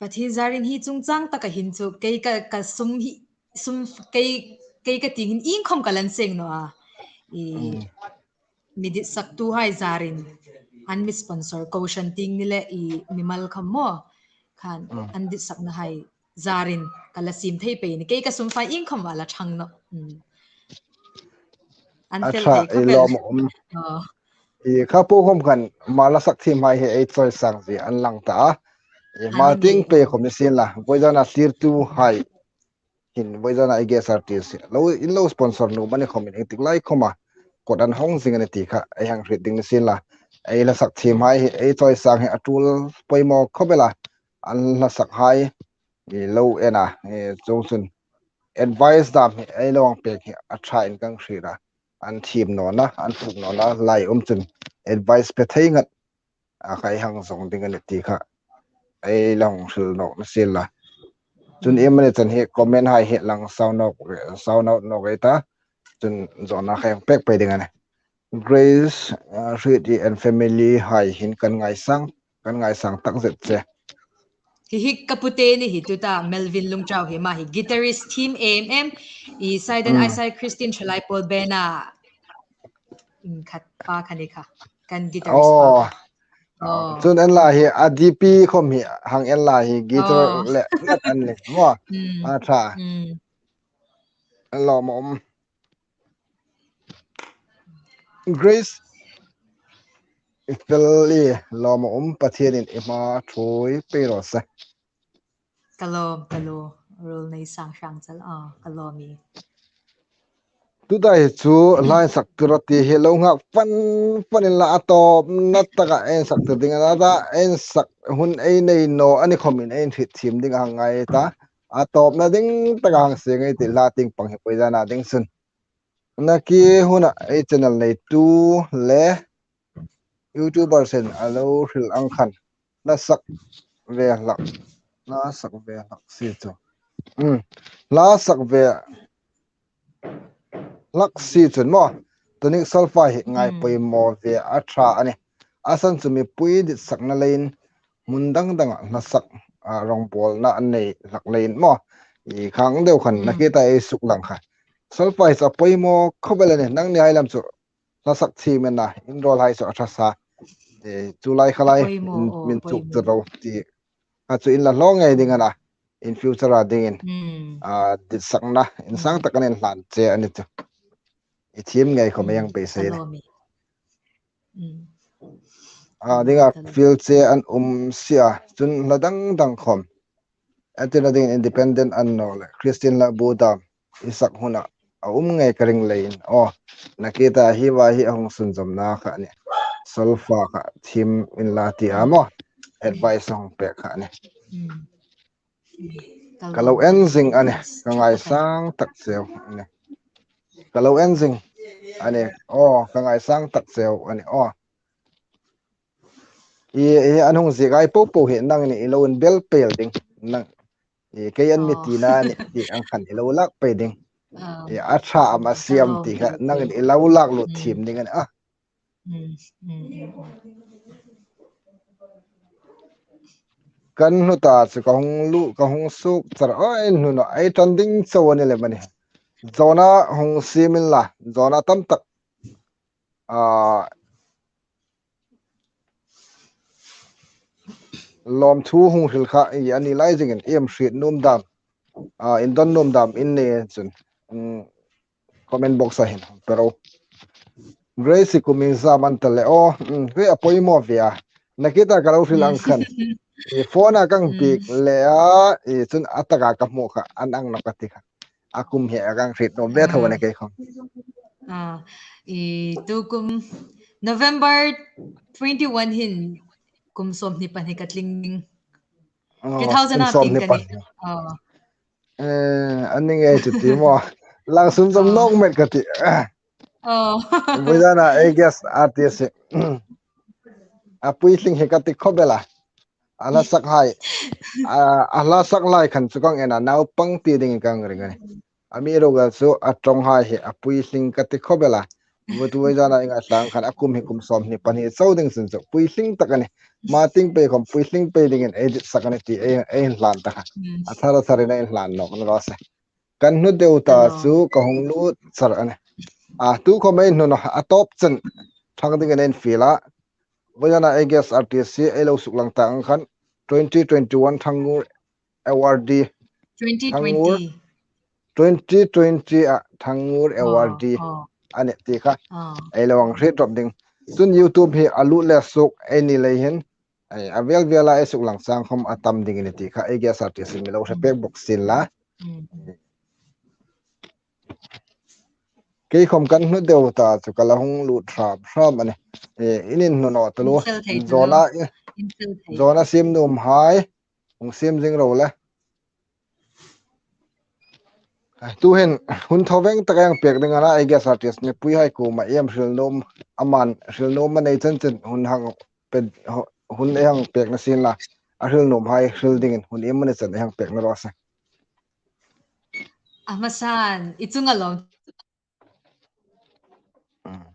Pathian zarin hi chungchang taka hin chu, kei ka, ka sum hi, sum kei, kei ka ti hin iengkhom ka lan seng naw a. I Mm. mi ditsaktu hai zarin, an mi sponsor kohran ting ni le i mimal kham maw. Khan, Mm. an ditsakna hai zarin, ka la siem thei pei ni. Kei ka sum fai iengkhom va la thang naw. Mm. An A fel ṭha, thei kha i fel. lawm um. Oh. I kha po khom khan, ma la sak thiem hai hi ei chawisang zie an lang ta a. I An ma ni ting mei. pei khom ni sien la. Voizana tirtu hai. Hin voizana i guest artist lo, in lo sponsor nuom a ni khomin ieng tik lai khoma kot an hawng zing a ni ti kha ei hang hriet ding ni sien la. Ei la sak thiem hai hi, ei chawisang hi a tul poimaw khop el a. An la sak hai i lo en a, i chuong chun advice dam hi ei lo hang pek hi a ṭha in kong hriet a. An thiem nawna, an puk nawna lai um chun advice pe thei ngat a kha ei hang zawng ding a ni ti kha ei lo hang hril nawk ni sien la. Chun Mm. em a ni chan hi comment hai hi lang sound out, sound out nawk ei ta. Chun zawna kha hang pek pei ding a ni. Grace, uh, Hriet and family hai hin kan ngaisang, kan ngaisang tak zet che. Hi hi ka pute ni hi tuta Melvin Lungtau hi ma hi guitarist thiem em em. I Saidan Mm. Isai Christian Thalai Pawl band a. Mm, khat pa kha ni kha. Kan guitarist pa Oh. kha. Oh. Chun en la hi a D P khom hi hang en la hi guitar Oh. le ngat an ni. Maw. Mm. A ṭha. Mm. An lawm um. Grace, i fel i lawm um, Pathienin i hma ṭhuoi pei raw se. Ka lawm, ka lawm. Ruol nei sang sang chal, ah, ka lawm i. Tuta hi chu hla insak tir a ti hi lo nghak fan fan inla a tawpna taka ei insak tir ding a na ta, ei insak hun ei nei naw a ni khomin ei inhriet thiem ding a hang ngai ta. A tawpna ding taka hang sie ngei ti hla tieng pang hi voizana ding chun. Nakie huna ei channel neitu le YouTuber sen a lo hril ang khan. Hla sak ve hlak. Hla sak ve hlak si chu. Hmm. Hla sak ve hlak si chun maw. Tonic Solfa hi ngai Hmm. poimaw ve a ṭha a ni. A san chu mipui ditsakna leiin hmun dang danga hla sak, a, rawngbawlna an nei hlak leiin maw. I khang deu khan Hmm. Nakie ta ei suk lang kha. Solfa hi chu a poimaw khop el a ni. Nangni hai lam chu hla sak thiem in a, in rawl hai chu a ṭha sa. E, chu lai kha lai, Poimaw, in, oh, min chuk poimaw. chu ro ti. A chu in la hlawk ngei ding a na, in future a dingin. Hmm. A, ditsakna, in sang Hmm. tak an inhlan che a ni chu. I thiem ngei khom Hmm. ei hang beisei Ka le. lawm i. Hmm. A, Hmm, dinga ka lawm. fiel che an um si a, chun hla dang dang khom. A tina dingin independent an naw le, Christian hla bu dam. I sak huna a um ngei ka ring leiin. Aw, Nakie ta hi va hi a hung sunzawmna kha ni. Solfa kha thiem inla ti a maw. Advice hung pek kha ni. Mm. Ka lo en zing a ni. Ka ngaisang tak cheu a ni. Ka lo en zing a ni. Aw, ka ngaisang tak cheu a ni. Aw. I, i an hung ziek ai po po hi nangni i lo inbel pel ding. Nang, i kei an mi Oh. tina ni, ti ang khan i lo lak pei ding. Ah. I a ṭha am a Ka siam lawm ti kha i nangni i lo lak lut Mm. thiem ding a ni. Ah. Mm, mm, mm, mm. Kan hnu ta chu ka hung lu, ka hung suk char. Aw, ei hnu naw, ei tan ding chau a ni lem a ni. Zawna hung siem inla, zawna tam tak. Ah, lawmthu hung hril kha i a ni lai zingin iem hriet nuom dam. A, indon nuom dam in nei chun, mm, comment box-a hin pe ro. Grace, kum iengzam an ta le? Aw, mm, hei, a poimaw ve a. Nakita ka lo hril ang khan. I phone-a ka hang piek le a, i chun a taka ka hmu kha, an ang nawh ka ti kha. A kum hi a ka hang hriet naw ve tho a nih kei khawm. A, i tu kum November twenty-one hin kum sawmhni pahni ka tling ding. Aw, two thousand kum a sawmhni pahni. Aw. Eh, a ni ngei chu ti maw. Lang sunzawm nawk met ka ti. Aw. Vawizana ei guest artist hi a puitling hi ka ti khawp el a. A hla sak hai. A, a hla sak lai khan chu ka hang en a, naupang ti dingin ka hang ring a nih. Amiruokchu a ṭawnghai hi a puitling ka ti khawp el a. Vawizana ei ngaithlak khan a kum hi kum sawmhni pahni chau ding chun chu puitling tak a nih. Hma tieng pei khawm puitling pei dingin ei ditsak a nih ti ei, ei inhlan ta kha. Mm. A thar a tharin ei inhlan nawk ni raw se. Kan hnu deu ta chu ka hung lut char a nih. A, tu khawm ei hnu naw, a tawp chen ṭhang dingin ei infiel a. Vawizana ei guest artist hi ei lo suklang ta ang khan twenty twenty-one Thangur Awardee. Twenty twenty. Thangur, twenty twenty-a Thangur Awardee a nih ti kha. Ei lo hang hriet ṭawp ding. Chun YouTube hi a lut le suok ei ni lei hin, ei, a vel vela ei suklang chang khawm a tam ding a nih ti kha ei guest artist mi lo hre pek bawk sien la. Mm. Kei khawm kan hnu deu ta chu ka la hung lut hram hram a nih. Eh, in inhnu naw taluo. Insel thei taluo. Zawna, eh, insel thei. Zawna siem nuom hai, hung siem zing ro le. Eh, tuhin hun thaw veng tak ei hang pek ding a na, ei guest artist mipui hai kuoma iem hril nuom, aman hril nuom a nei chen chen hun hang pe, hun ei hang pek na sien la. A hril nuom hai hril dingin hun iem a ni chen ei hang pek na raw se. A hmasan, i chunga lawm. Mm.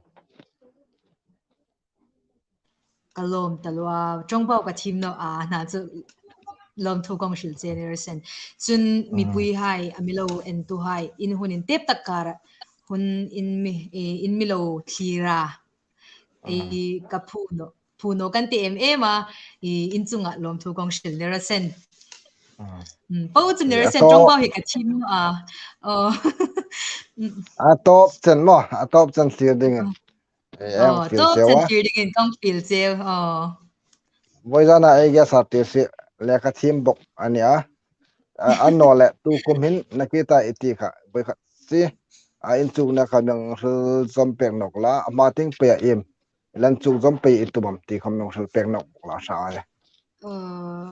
Ka lawm taluo a, ṭawngbau ka thiem naw a, a hna chu lawmthu ka hang hril che ni raw se. Chun mipui hai, a mi lo entu hai, in hun intep tak kara, hun in mi, eh, in mi lo thlir a. Eh, ka phu naw. Phu naw kan ti em em a, i, in chunga lawmthu ka hang hril ni raw se. Mm. Mm, po chu ni raw se, ṭawngbau hi ka thiem naw a. Oh. Mm. A tawp chen maw, a tawp chen thlir dingin. Oh. Eh, ei hang fiel cheu a. Tawp chen thlir dingin ka hang fiel cheu. Oh. Vawizana ei guest artist hi lekha thiem bawk a ni a. A, a naw le tu kum hin nakita i ti kha. Voi khat si. A inchukna kha mi hang hril zawm pek nawk la. A hma tieng pei a iem. Lan chuk zawm pei i tum am ti khawm mi hang hril pek nawk la hra le. Uh,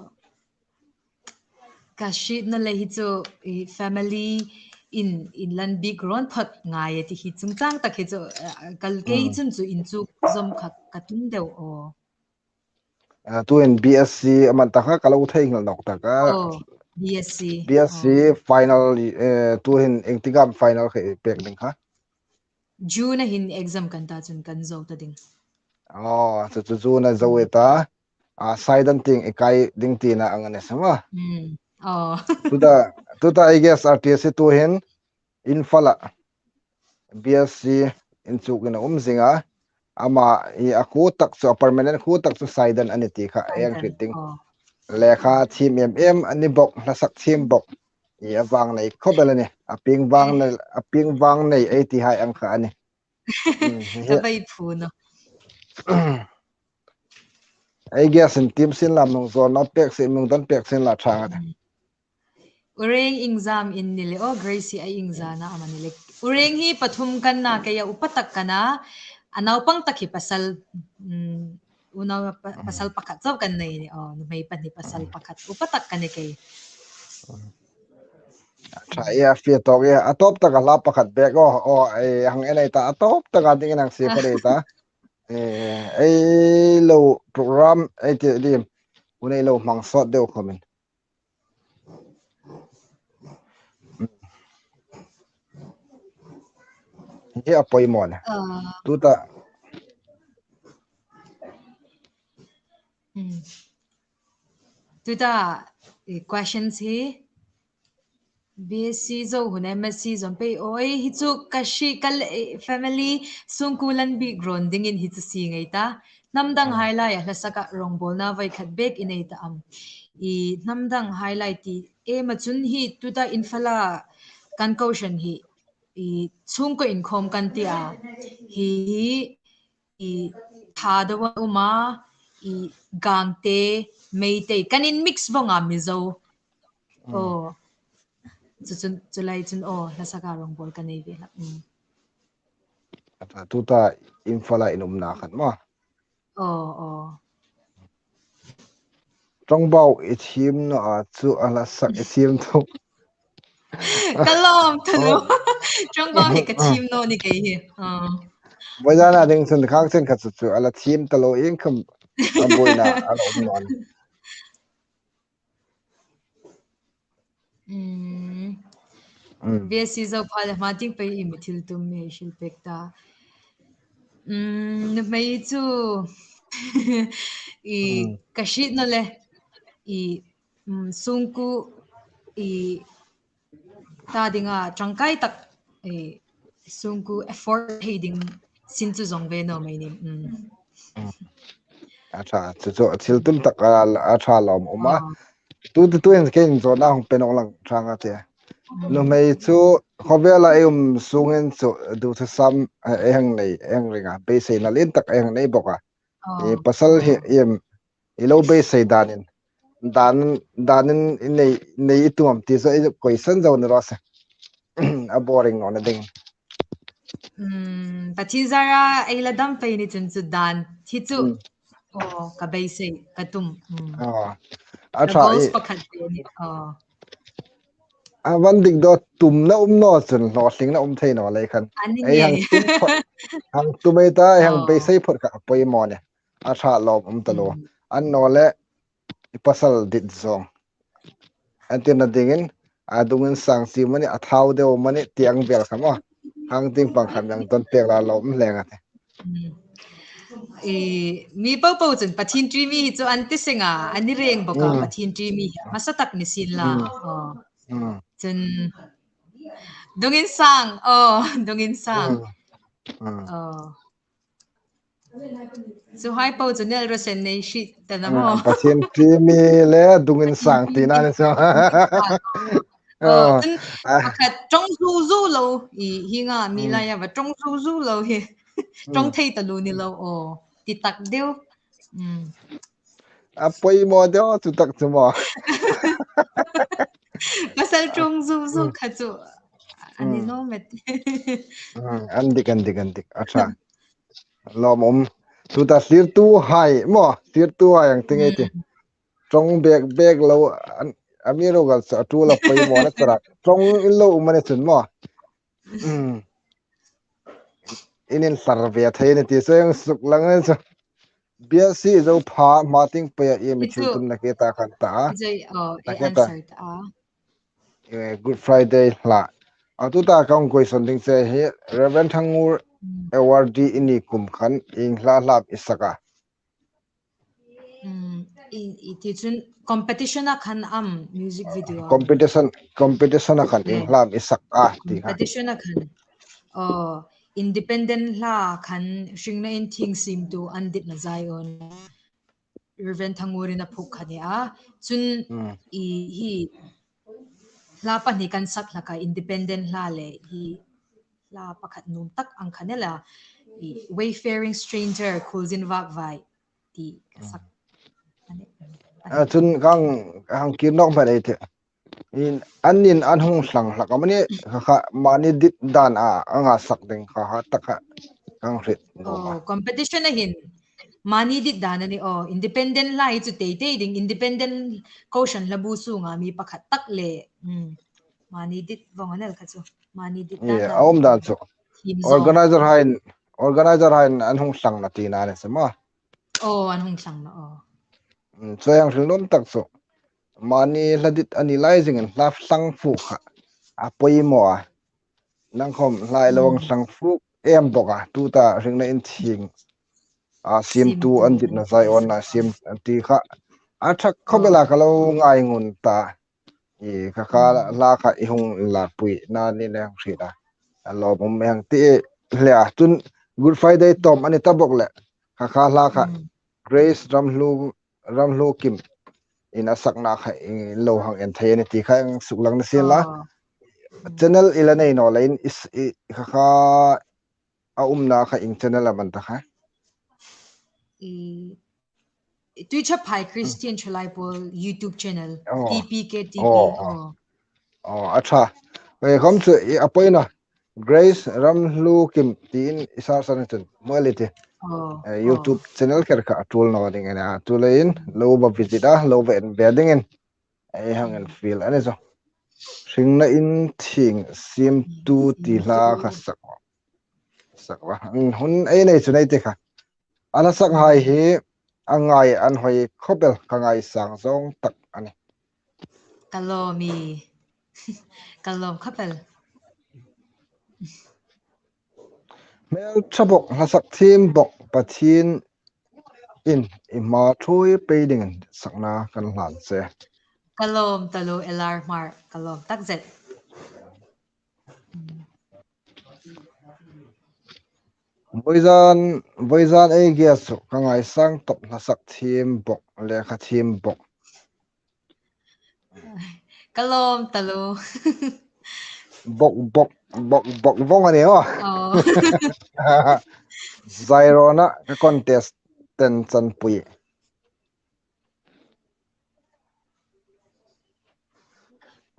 ka hriet naw le hi chu, i family in, in lan bik rawn phawt ngai a ti hi chungchang tak hi chu, uh, kal kei chun chu inchuk zawm kha ka tum deu aw. Uh, tuhin B S C a man ta kha ka lo theinghil nawk ta kha. Oh, B S C. B S C final, eh, tuhin engtikam final kha i pek ding kha. June-a hin exam kan ta chun kan zo ta ding. Oh, chu, chu June-a zo i ta. A, Saidan tieng i kai ding tina ang a ni sa maw. Mm. Oh. Tuta, tuta ei guest artist hi tuhin Imphal-a B S C inchukin a um zing a. Ama i a khuo tak chu, a permanent khuo tak chu Saidan a ni ti kha ei hang hriet ding. Oh. Lekha thiem em em a ni bawk, hla sak thiem bawk. I a vangnei khawp el a nih. A pieng vangnei, a pieng vangnei ei ti hai ang kha a nih. Mm, ka bai phu naw. Ei guest-in tiem sien la, mi hung zawna pek sien, mi hung dan pek sien la ṭha nga. Mm. Ureng iengzam in ni le, oh, Gracie a iengzam a am a ni le. Ureng hi pathum ka na, keia upa tak ka na, a naupang tak hi pasal, mm, unau pa-, pasal pakhat chau kan nei ni, oh, nuhmei pahni pasal pakhat, upa tak ka ni kei. Ṭha ia, fie tawk ia, a tawp taka hla pakhat bek, oh, oh, ei hang en ei ta, a tawp taka dingin hang sie phawt ei ta. Eh, ei lo program, ei ti dim, hun ei lo hmang sawt deu khawmin. Hi a poimaw na. Ah. Tuta. Hmm. Tuta, eh, questions hi. B S C zo hun M S C zawm pei aw, hi chu ka hriet ka le, eh, family sungkuo lan bik rawn dingin hi chu sie ngei ta. Hnam dang hai laia hla saka rawngbawlna voi khat bek i nei ta am. I hnam dang hai lai ti Ema chun hi tuta Imphal-a kan kohran hi, i, chhungkaw inkhawm kan ti a. Hi, i, Thadou a um a, i, Gangte, Meitei, kan in mix vawng a Mizo. Mm. Aw. Chu chun, chu lai chun, aw, hla saka rawngbawl ka nei ve hlak. Mm. Tuta Imphal-a in umna khan maw. Aw, aw. Ṭawngbau i thiem naw a chu a hla sak i thiem tho. Ka lawm ta lo. Aw. Ṭawngbau hi ka thiem naw ni kei hi. Aw. Vawizana ding chun khang chen kha chu chu a la thiem ta lo ieng khawm a buoina a lo um naw ni. Mm. Mm. Vesi zo pha le hma tieng pei i mi thil tum mi hei hril pek ta. Mm, nuhmei chu i Mm. ka hriet naw le i, mm, sungkuo i ta dinga ṭangkai tak i sungkuo afford thei ding sin chu zawng ve naw mei nih. Mm. Mm. A ṭha, chu chu thil tum tak a, a ṭha lawm um a. Aw. Tu, tu, tuhin kei'n zawna hung pe nawk lang ṭhang a ti. Mm. Nuhmei chu khawvela ei um sungin chu duthusam, eh, ei hang nei, ei hang ring a, beiseina lien tak ei hang nei bawk a. Aw. I pasal hi Aw. em, i lo beisei danin, dan, danin i nei, nei i tum am ti chu ei question zo ni raw se. A boring naw na ding. Mm, Pathien zara ei la dam pei ni chun chu dan hi chu. Mm. Aw, ka beisei, ka tum. Mm. Aw. A Ka ṭha goals i. pakhat te ni. Aw. A van dik daw tumna um naw chun hlawtlingna um thei naw lei khan. A ni Ei hang ngei. tum phawt, hang tum ei ta, ei hang Aw. beisei phawt kha a poimaw ni. A ṭha lawm um ta lo. Mm. Annawleh i pasal dit zawng. An tina dingin, a dungin sang chi mani, a thau deu mani, ti ang vel kha maw. Hang ting pang khan ang ton pek la lawm leng a ti. Mm. I, mi po po chun Pathien ṭi mi hi chu an ti seng a, an ni reng bawk a, Mm. Pathien ṭi mi hi. Hmasa tak ni sien la. Mm. Aw. Mm. Chun, dungin sang, aw, dungin sang. Mm. Mm. Aw. Chu hai po chu Nelrosen nei hriet ta na Ah, maw. Pathien ṭi mi le dungin sang tina ni chu. Aw, Ah, chun ah. pakhat ṭawng zu zu lo, i, hi nga mi Hmm. lai a va ṭawng zu zu lo hi. Ṭawng Hmm. thei ta lo ni lo, aw. Ti tak deu. Hmm. A poimaw deu chu tak chu maw. Pasal ṭawng zu zu Hmm. kha chu. A ni Hmm. naw met. Hmm, an dik, an dik, an dik. A ṭha. Lawm um. Tuta thlirtuhai maw, thlirtuhai ang ti ngei ti. Hmm. Ṭawng bek bek lo, an, amiruokchu a ṭul a poimaw na chara. Ṭawng in lo um a ni chun maw. Hmm. In inthlar ve thei ni ti, so ang suk lang ni chu. Biasi zo pha, hma ting pei a i mi Hi chu. thil tum na ke ta khan ta. Hi chu, oh, Na i ke ta. answer ta. Eh, Good Friday hla. A tuta ka hung question ding che hi, Reverend Thangur Hmm. Awardee i ni kum khan, ieng hla hla am i sak a. Hmm, i, i ti chun competition a khan am music video a. Competition, competition a khan ieng Hmm. hla am i sak a, ti kha. Competition a khan. Oh, independent hla khan hringna inthieng siemtu Anditna Zion. Reverend Thangurin a phuok kha ni a. Chun Hmm. i hi hla pahni kan sak hlak a, independent hla le hi hla pakhat nuom tak ang kha ni la. I Wayfaring Stranger, Khulzin Vakvai ti ka sak. Hmm. A ni. A chun ka hang, ka hang kir nawk hmel ei ti. In, an in an hung hlang hlak am a ni, kha kha mani dit dan a, anga sak ding kha kha tak kha ka hang hriet bawk a. Oh, competition a hin mani dit dan a ni, oh, independent hla hi chu tei tei ding, independent kohran hlabu sunga mi pakhat tak le, hmm, mani dit vawng a ni el kha chu, mani dit dan Ye, a a um dan chu. Theme zawng. Organizer hain, organizer hain an hung hlang na tina ni chu maw. Oh, an hung hlang na, oh. Mm, chu ang hril nuom tak chu. Mani hla dit a ni lai zingin hla hlang fuk kha a poimaw a. Nang khawm hla i lo hang Hmm. hlang fuk em bawk a. Tuta hringna inthieng a siemtu Siemtu. Anditna Zion-a siem an ti kha. A ṭha khawp el a Oh. ka lo ngaingun ta. I kha kha Hmm. hla kha i hung lakpuina ni le hung hriet a. A lawm um hang ti hle a. Chun Good Friday tawm a ni ta bawk le. Kha kha hla kha Hmm. Grace Ramhlu, Ramhlukim. in a sakna kha in lo hang en thei a ni ti kha hang suklang ni sien la. Channel i la nei naw leiin i s-, i kha kha a umna kha ieng channel am a ni ta kha? I, Tuichhaphai Christian Thalai Pawl YouTube channel, T P K T V. Aw, a ṭha. Ei, khawm chu i a poina. Grace Ramhlukim tiin i search a ni chun hmu el i tih. Eh, YouTube channel kher kha a tul naw ding a nih. Chuleiin lo va visit a, lo va en ve dingin ei hang infiel a ni chu. Hringna in thieng siemtu ti hla kha sak, sak la. Hun ei nei chu nei ti kha. A hla sakhai hi a ngai an hoi khawp el, ka ngaisang zawng tak a nih. Ka lawm i. Ka lawm khawp el. Hmeltha bawk, hla sak thiem bawk, Pathienin i hma ṭhuoi pei dingin sakna kan hlan che. Ka lawm taluo, Elar Hmar, ka lawm takzet. Vawizan, vawizan ei guest chu ka ngaisang tawp, hla sak thiem bawk, lekha thiem bawk. Ka lawm taluo. Bawk, bawk, bawk, bawk vawng a ni aw. Aw. Zairona ka contestant chanpui.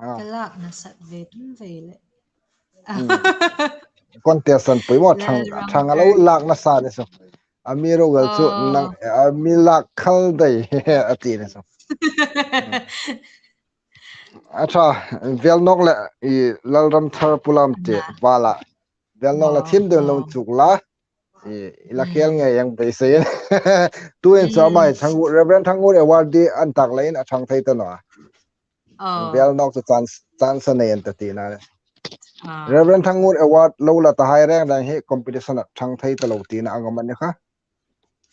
Ka lak nasa ve tum ve le. Contestant pui maw, thang, thang a lo lak nasa ni chu. Amiruokchu nang, a mi lak khal dai a ti ni chu. A ṭha, Velnawk le i Lalramthar Pulamte vala. Velnawk le thiem deu lo chuk la. I, i la khel ngei ang beisei. Tuin chu amai Thangngur, Reverend Thangngur awardee an tak leiin a thang thei ta naw a. Velnawk chu chance, chance a nei an ta tina. Reverend Thangngur award lo la ta hai reng reng hi competition a thang thei ta lo tina ang a man ni kha.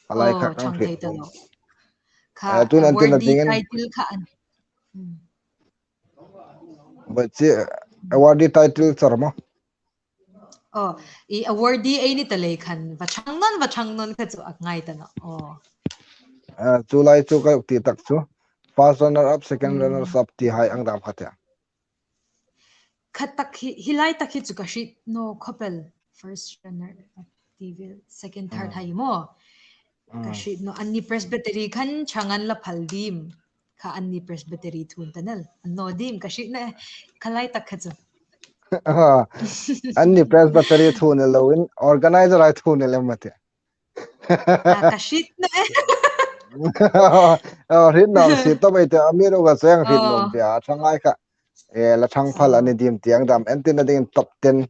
A lai kha kan thang thei ta lo. Kha, tuin an tina dingin title kha an. But si awardee title char maw. Aw, i awardee ei ni ta lei khan, va thang nawn, va thang nawn kha chu a ngai ta naw. Aw. Chu lai chu ka ti tak chu. First runner up, second runners up ti hai ang dam kha tia. Kha tak hi, hi lai tak hi chu ka hriet naw khawp el. First runner up ti vel, second, third hai maw. Ka hriet naw, anni Presbytery khan chang an la phal dim. Kha anni Presbytery thun ta nel. An naw dim ka hriet naw, kha lai tak kha chu. Anni Presbytery thun el loin, organizer ai thun el em mati. Ka hriet naw. Hriet naw si to mai te, amiruokchu hriet naw pei a, thang ai kha. E, la thang phal a ni dim ti ang dam, entirna dingin top ten,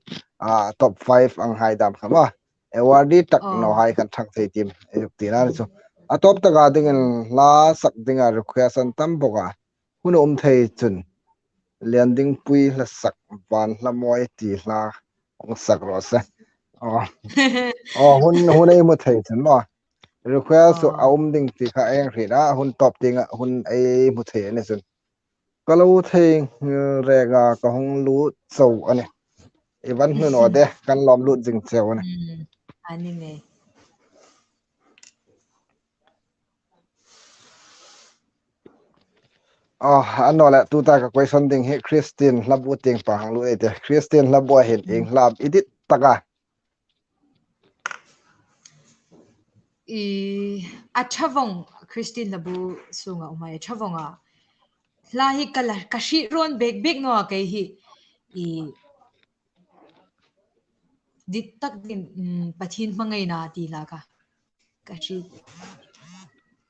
top five ang hai dam kha maw. Awardee tak naw hai khan thang thei dim, ei zuk tina chu. A top taka dingin hla sak dinga request an tam bawk a. Hun a um thei chun. Liandingpui hla sak, Vanhlamawii ti hla hung sak raw se. Aw. Aw, hun, hun ei hmu thei chun maw. Request chu a um ding ti kha ei hriet a, hun top tienga, hun ei hmu thei a ni chun. Ka lo thei nghil reng a, ka hung lut chau a nih. I van hnu naw de, kan lawm lut zing cheu a nih. A ni ngei. Aw, a naw le, tuta ka question ding hi Christian hlabu tieng pang hang lut ei tih. Christian hlabu a hin ieng hla i dit taka. I, a ṭha vawng, Christian hlabu sunga um hai a ṭha vawng a. Hla hi ka la, ka hriet rawn bek bek naw a kei hi. I, dit tak dingin, Pathien hmangaina ti hla kha. Ka hriet.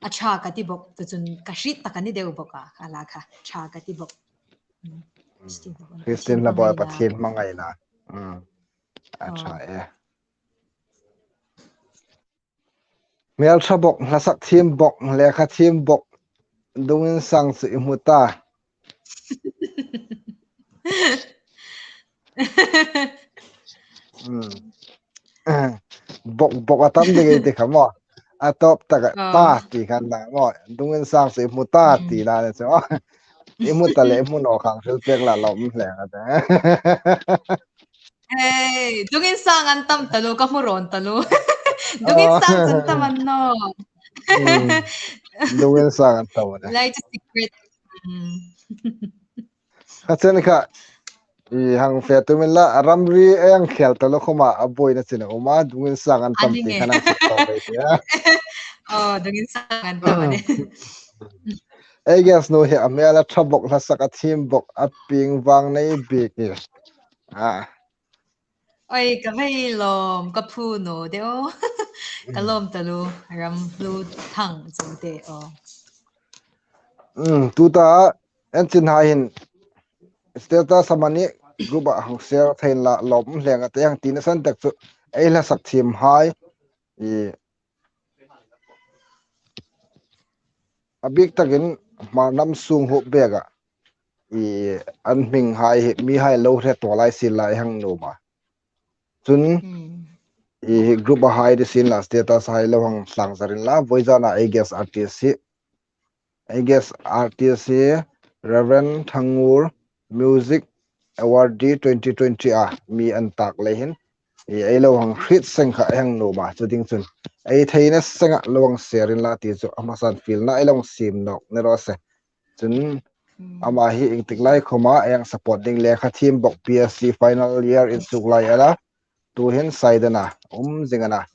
A ṭha ka ti bawk, tu chun ka hriet tak a ni deu bawk a, ka la kha. Ṭha ka ti bawk. Christian hlabu a Pathien hmangaina. A ṭha e. Hmeltha bawk, hla sak thiem bawk, lekha thiem bawk, dungin sang chu i hmu ta. Bawk, bawk a tam ding ei ti kha maw. A top taka ta ti khan na maw. Dungin sang chu i hmu ta ti na ni chu. I hmu ta le, i hmu naw khang hril pek la lawm hle a ta. Hei, dungin sang an tam taluo, ka hmu rawn taluo. Dungin sang chun tam an naw. Lungin sang an tawm a nih. Lai chu secret. Hmm. Kha chen kha, i hang fe tum inla, a ramri ei hang khel ta lo khawma a buoina chin a um a, dungin sang an tam ti khan hang suk tawm ei tia. Oh, dungin sang an tam a nih. Ei guest nu hi a hmel a ṭha bawk, hla sak a thiem bawk, a pieng vang nei bik hi. Ah. Oi, ka vei lawm, ka phu naw de aw. Ka lawm taluo, Ramhluthang chu de aw. Mm, tuta, en chin hai hin, status amani group-a hang share thei inla, lawm hleng a te hang tina san tak chu, ei hla sak thiem hai, i, a bik takin Hmar hnam sung huop bek a, i, an hming hai hi, mi hai lo hre tawp lai si lai hang nuom a. Chun, hmm, i, group-a hai ti sin la, status hai lo hang tlang zar inla, vawizana ei guest artist hi, ei guest artist hi, Reverend Thangur, Music Awardee twenty twenty a mi an tak lei hin, i, ei lo hang hriet seng kha ei hang nuom a, chu ding chun ei theina senga lo hang share inla ti chu a hmasan fielna ei lo hang siem nawk ni raw se. Chun, hmm, ama hi ieng tik lai khawma ei hang support ding, lekha thiem bawk, B S C final year insuk lai a la, tuhin Saidana um zing a na.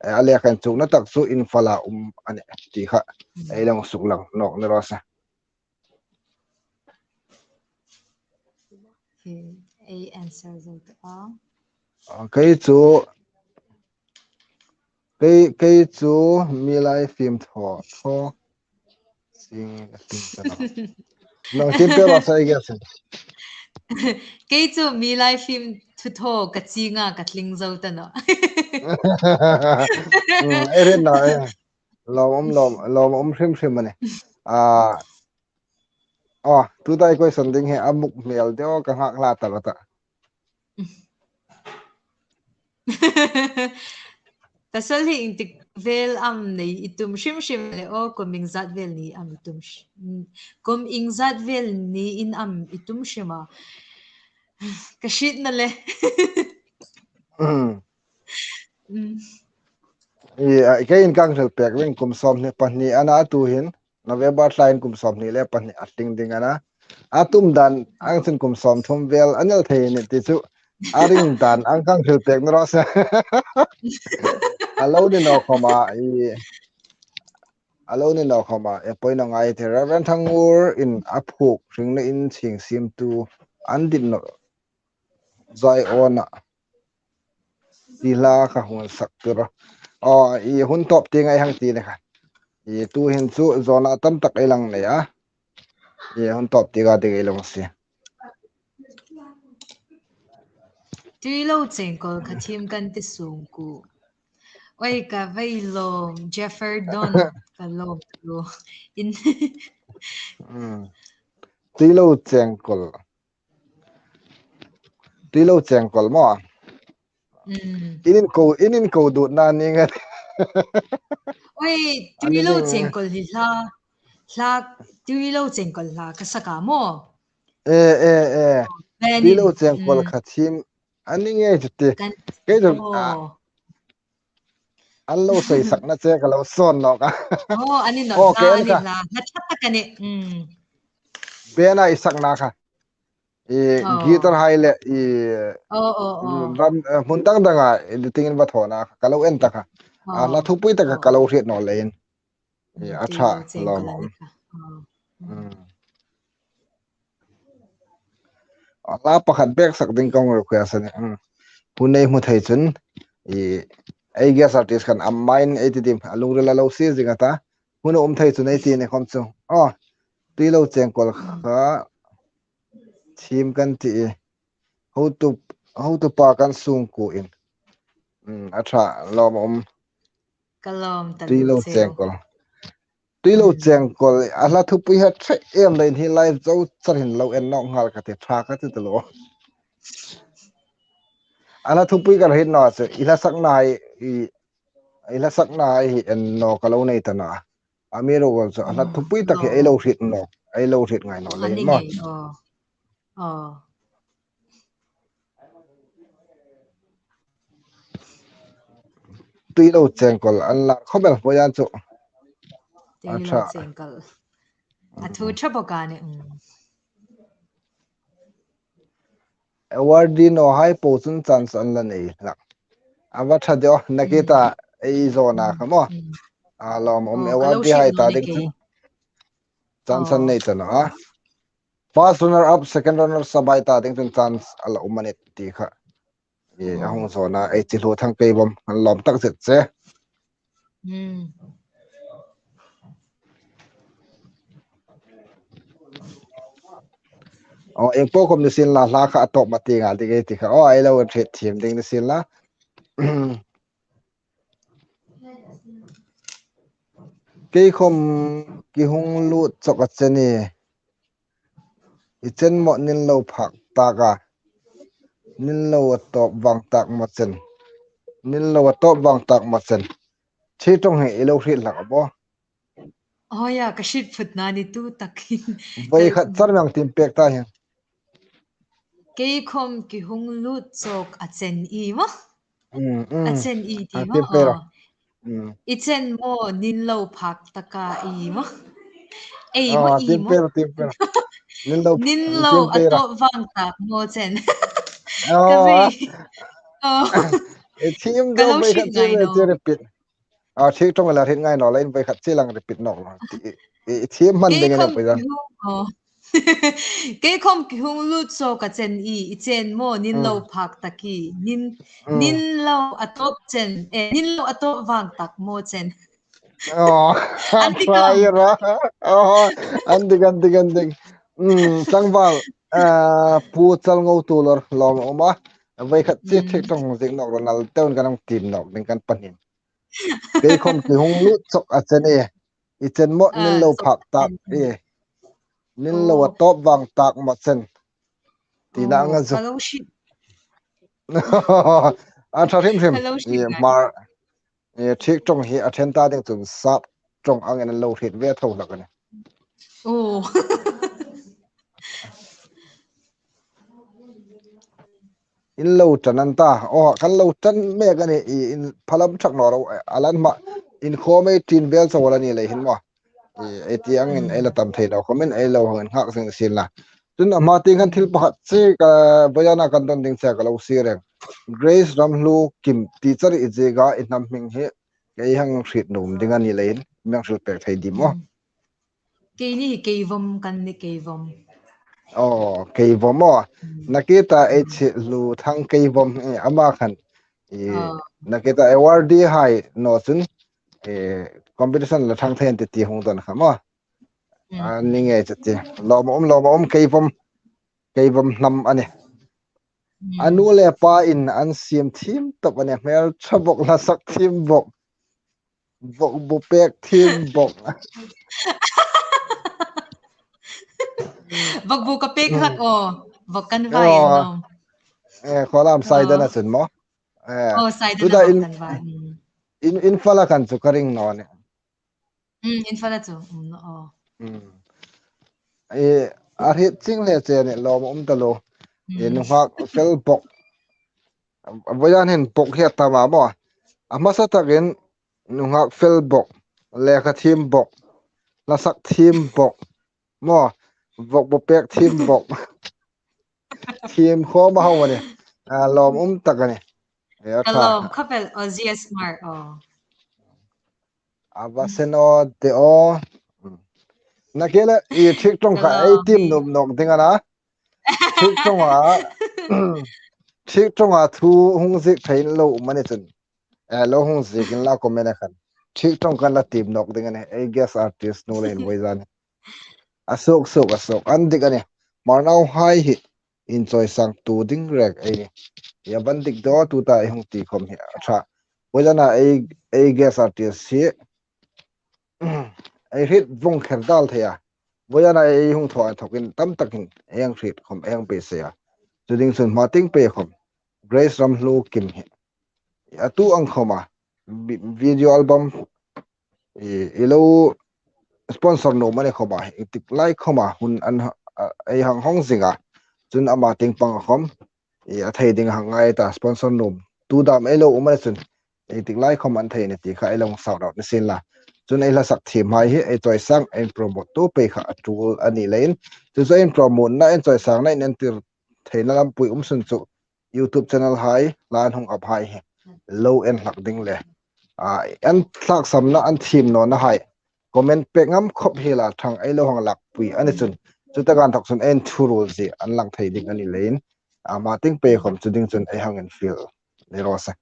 Eh, a lekha inchukna tak chu Imphal-a um a nih ti kha, hmm, ei lo hang suklang nawk ni raw se. Hi, ei answer zo ta a. Ah, kei chu, kei, kei chu mi lai fim thaw, thaw. Sing, sing ta naw. Naw, tin pe ba sa ei guest. Kei chu mi lai fim thu thaw ka chinga ka tling zo ta naw. Mm, ei hriet naw, eh. Lawm um, lawm, lawm um hrim hrim a nih. Ah, aw, tuta ei question ding hi a muk hmel deu ka nghak hla ta lo ta. Pasal hi ieng tik vel am nei i tum hrim hrim le aw, kum iengzat vel ni am i tum hri-, mm, kum iengzat vel niin am i tum hrim a. Ka hriet naw le. Mm. Mm. I, a, keiin ka hang hril pek ring, kum sawmhni pahni a na tuhin. November thlaiin kum sawmhni le pahni a tling ding a na. A tum dan ang chun kum sawmthum vel a ni el thei a nih ti chu a ring dan ang ka hang hril pek ni raw se. A lo ni naw khawma, i, a lo ni naw khawma, e poi naw ngai thei, Reverend Thangur-in a phuok hringna in chhing siemtu an dit naw Zion-a ti hla kha hung sak tir. Aw, i hun tawp tieng ei hang ti ni kha. I tuhin chu zawna tam tak ei lo nei a. I hun tawp tieng a ding ei lo sie. Tuilo chengkawl kha thiem kan ti sung ku. Oi, ka vei lawm, Jefferdon, ka lawm tu. In. Mm. Tuilo chengkawl. Tuilo chengkawl maw? Mm. In inko, in inko dutna ni nge. Oi, tuilo chengkawl hi hla, hla, tuilo chengkawl hla ka sak a maw? Eh, eh, eh. Tuilo chengkawl kha thiem a ni ngei chu ti. Kei chu, ah, an lo sawi sakna che ka lo sawn nawk a. Oh, a ni nawh. Oh, hla, a ni hla. Hla ṭha tak a nih. Mm. Band-a i sakna kha. I guitar hai le i ram, eh, hmun dang danga editing-in va thawna ka lo en ta kha. A hla thupui taka ka lo hriet naw leiin. I a ṭha lawm. Mm. A hla pakhat bek sak ding ka hung request a nih. Mm. Hun ei hmu thei chun i ei guest artist khan a hmain ei ti dim a lungrila lo sie zing a ta. Hun a um thei chun ei ti ni khawm chu. Aw, tuilo chengkawl kha thiem kan ti i. Hotu, hotupa kan sung ku in. Mm, a ṭha lawm um. Ka lawm ta tuilo chengkawl. Tuilo chengkawl, a hla thupui ha ṭha em leiin hi live zo char hin lo en nawk nghal ka ti, ṭha ka ti ta lo. A hla thupui ka hriet naw chu, i hla sakna hi, i, i hla sakna hi en naw ka lo nei ta naw. Amiruokchu a hla thupui tak hi ei lo hriet naw, ei lo hriet ngai naw leiin maw. Tuilo chengkawl an lar khawp el poi an chu. Te hi lo cheng kal. A thu ṭha bawk a nih. Awardee nawhai po chun chance an la nei hlak. A va ṭha de aw, Nakita ei zawna kha maw. A lawmum awardee hai ta ding chun chance an nei ta naw a. First runner up, second runner up hai ta ding chun chance a la um a nih ti kha. A hung zawna ei chi hlu Thangkeibawm an lawm tak zet che. Aw, ieng po khom ni sien la, hla kha a tawp ma ti ngal ding ei ti kha. Aw, ei lo hriet thiem ding ni sien la. Kei khom ki hung lut chawk a che ni. I chen maw nin lo phak tak a. Nin lo a tawp vang tak maw chen. Nin lo a tawp vang tak maw chen. Thi ṭawng hi i lo hriet hlak a bo. Aw ya, ka hriet phut na ni tu takin. Voi khat char mi hang tiem pek ta hi. Kei khom ki hung lut chawk a che ni maw. A che ni ti maw. I chen maw nin lo phak tak a i maw. Ei maw, i maw. Nin lo a tawp vang tak maw chen. Ka ve. Ka lo hriet ngai naw. A thi ṭawng la hriet ngai naw leiin voi khat chi lang repeat nawk la. I thiem hman ding a nih. Kei khom ki hung lut chawk a che ni, i chen maw nin lo phak tak a. Nin, nin lo a tawp chen, eh, nin lo a tawp vang tak maw chen. Aw, an dik am? Aw, an dik, an dik, an dik. Tlangval, Pu Chalngo Tulor lawm a um a. Voi khat chi thi ṭawng ziek nawk ro, nal tein kan hung tiem nawk ding kan pahni. Kei khom ki hung lut chawk a che ni. I chen maw nin lo phak tak a. Nin lo a tawp vang tak maw chen. Tina anga zu. A ṭha hrim hrim. Mar, thi ṭawng hi a ṭhen ta ding chun sap ṭawng angin an lo hriet ve tho hlak a nih. In lo ṭan an ta. Aw, kan lo ṭan mek a nih, i, in phalam ṭhak naw ro, a lan hma, in khawm ei ṭin vel chau la ni lei hin maw. I, ei ti angin ei la tam thei naw khawmin ei lo hang nghak zing sien la. Chun a hma tieng khan thil pakhat chi ka, voi zana kan don ding che ka lo siem reng. Grace Ramhlu Kim, teacher i ziek a, i hnam hming hi kei hang hriet nuom ding a ni leiin mi hang hril pek thei dim maw. Keini hi Keivawm kan ni, Keivawm. Aw, Keivawm aw. Nakita ei chi hlu Thangkeibawm, eh, ama khan. Eh, Nakita awardee hai naw chun, eh, competition la ṭhang thei an ti ti hung don kha maw. A ni ngei chu ti. Lawm a um, lawm a um, Keivawm. Keivawm hnam a nih. A nu le pa in an siem thiem tawp a nih. Hmel ṭha bawk, hla sak thiem bawk. Vawk bu pek thiem bawk. Vawk bu ka pek hlak aw. Vawk kan vai an nawm. Eh, khawlam Saidana chun maw. Eh, aw, Saidana kan vai. In, Imphal a khan chu ka ring naw nih. Imphal a chu um naw aw. Eh, a hriet chieng hle che a nih, lawm a um ta lo. Eh, nunghak fel bawk. Voi zan hin bawk hi a tam a maw. A hmasa takin nunghak fel bawk, lekha thiem bawk, hla sak thiem bawk, maw, vawk bu pek thiem bawk. Thiem khawm a hau a nih. A lawm um tak a nih. Ka lawm kha fel, aw, G S Mar, aw. A va se naw de aw. Nakita le, i thik ṭawng kha ei tiem nuom nawk ding a na. Thik ṭawnga, thik ṭawnga thu hung ziek thei lo um a ni chun. Eh, lo hung ziek inla comment-a khan. Thik ṭawng kan la tiem nawk ding a nih. Ei guest artist nu le in voi zan. A suok suok, a suok. An dik a nih. Hmar nauhai hi inchawisang tu ding rek ei nih. Ei a van dik daw tuta ei hung ti khawm hi a ṭha. Voi zana ei, ei guest artist hi ei hriet vawng kher dal thei a. Voi zana ei hung thaw a thawkin tam takin ei hang hriet khawm ei hang beisei a. Chu ding chun hma tieng pei khawm Grace Ramhlu Kim hi a tu ang khawma vi-, video album i, i lo sponsor nuom a ni khawma, i tik lai khawma hun an ha-, a, ei hang hawng zing a. Chun ama tieng pang khawm i, a thei ding hang ngai ta, sponsor nuom tu dam ei lo um a ni chun, i tik lai khawm an thei a ni ti kha ei lo hang sau rawh ni sien la. Chun ei hla sak thiem hai hi ei chawisang, ei promote tu pei kha a tul a ni leiin. Chu chu ei promote na, ei chawisang na in entir theina lampui um sun chu YouTube channel hai, hla an hung up hai hi lo en hlak ding le, a, an thlak sam na, an thiem naw na hai comment pek ngam khop hi la thang ei lo hang lakpui a ni chun. Chu taka inthawk chun ei thuruol zie an lang thei ding a ni leiin, a, ama ting pei khom chu ding chun ei hang infiel ni raw se.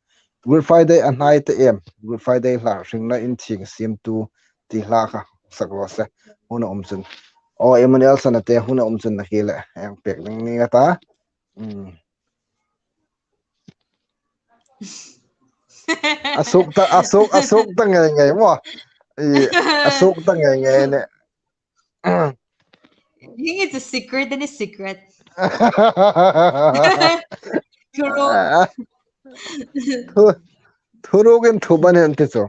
Good Friday a hnai te em? Good Friday hla hringna in thieng siemtu ti hla kha sak raw se. Hun a um chun. O, Emmanuel Sana te hun a um chun na khi le, ei pek ding ni a ta. Hmm. A suk ta, a suk, a suk ta ngei ngei maw. I, a suk ta ngei ngei ne. Hi hi chu secret, a ni secret. Thuruk. Thu-, thurukin thup a ni an ti chu.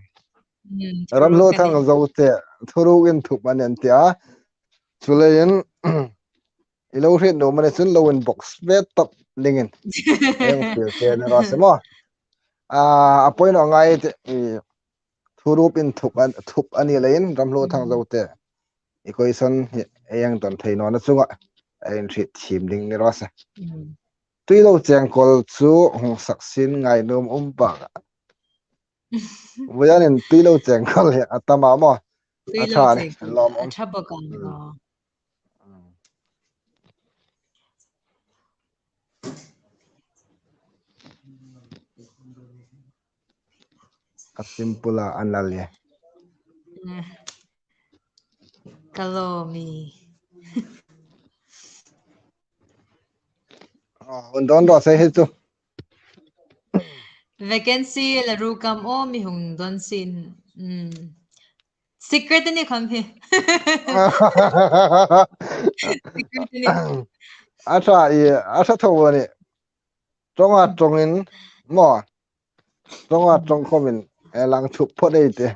Hmm, Ramhlu Thang Zote, thurukin thup a ni an ti a. Chuleiin, i lo hriet nuom a ni chun lo inbox ve tawp dingin. Ei fiel che ni raw se maw. A, a poi naw ngai te, i, thurukin thup an, thup a ni leiin Ramhlu Thang Zote. I question hi ei hang don thei nawna chunga ei inhriet thiem ding ni raw se. Tui lo chengkawl chu hung sak sin ngai nuom um bak a. Vawiin tui lo chengkawl hi a tam a maw. A ṭha ni, lawm um. A ṭha bawk a. A simple a, a nal e. Ka lawm e. Hun don raw se hi chu. Vacancy la rukam o mi hung don sin. Secret a ni kham hi. Secret a ni. A ṭha e, a ṭha tho a ni. Ṭawnga ṭawngin maw. Ṭawnga ṭawng khawmin ei lang thup phawt ei ti.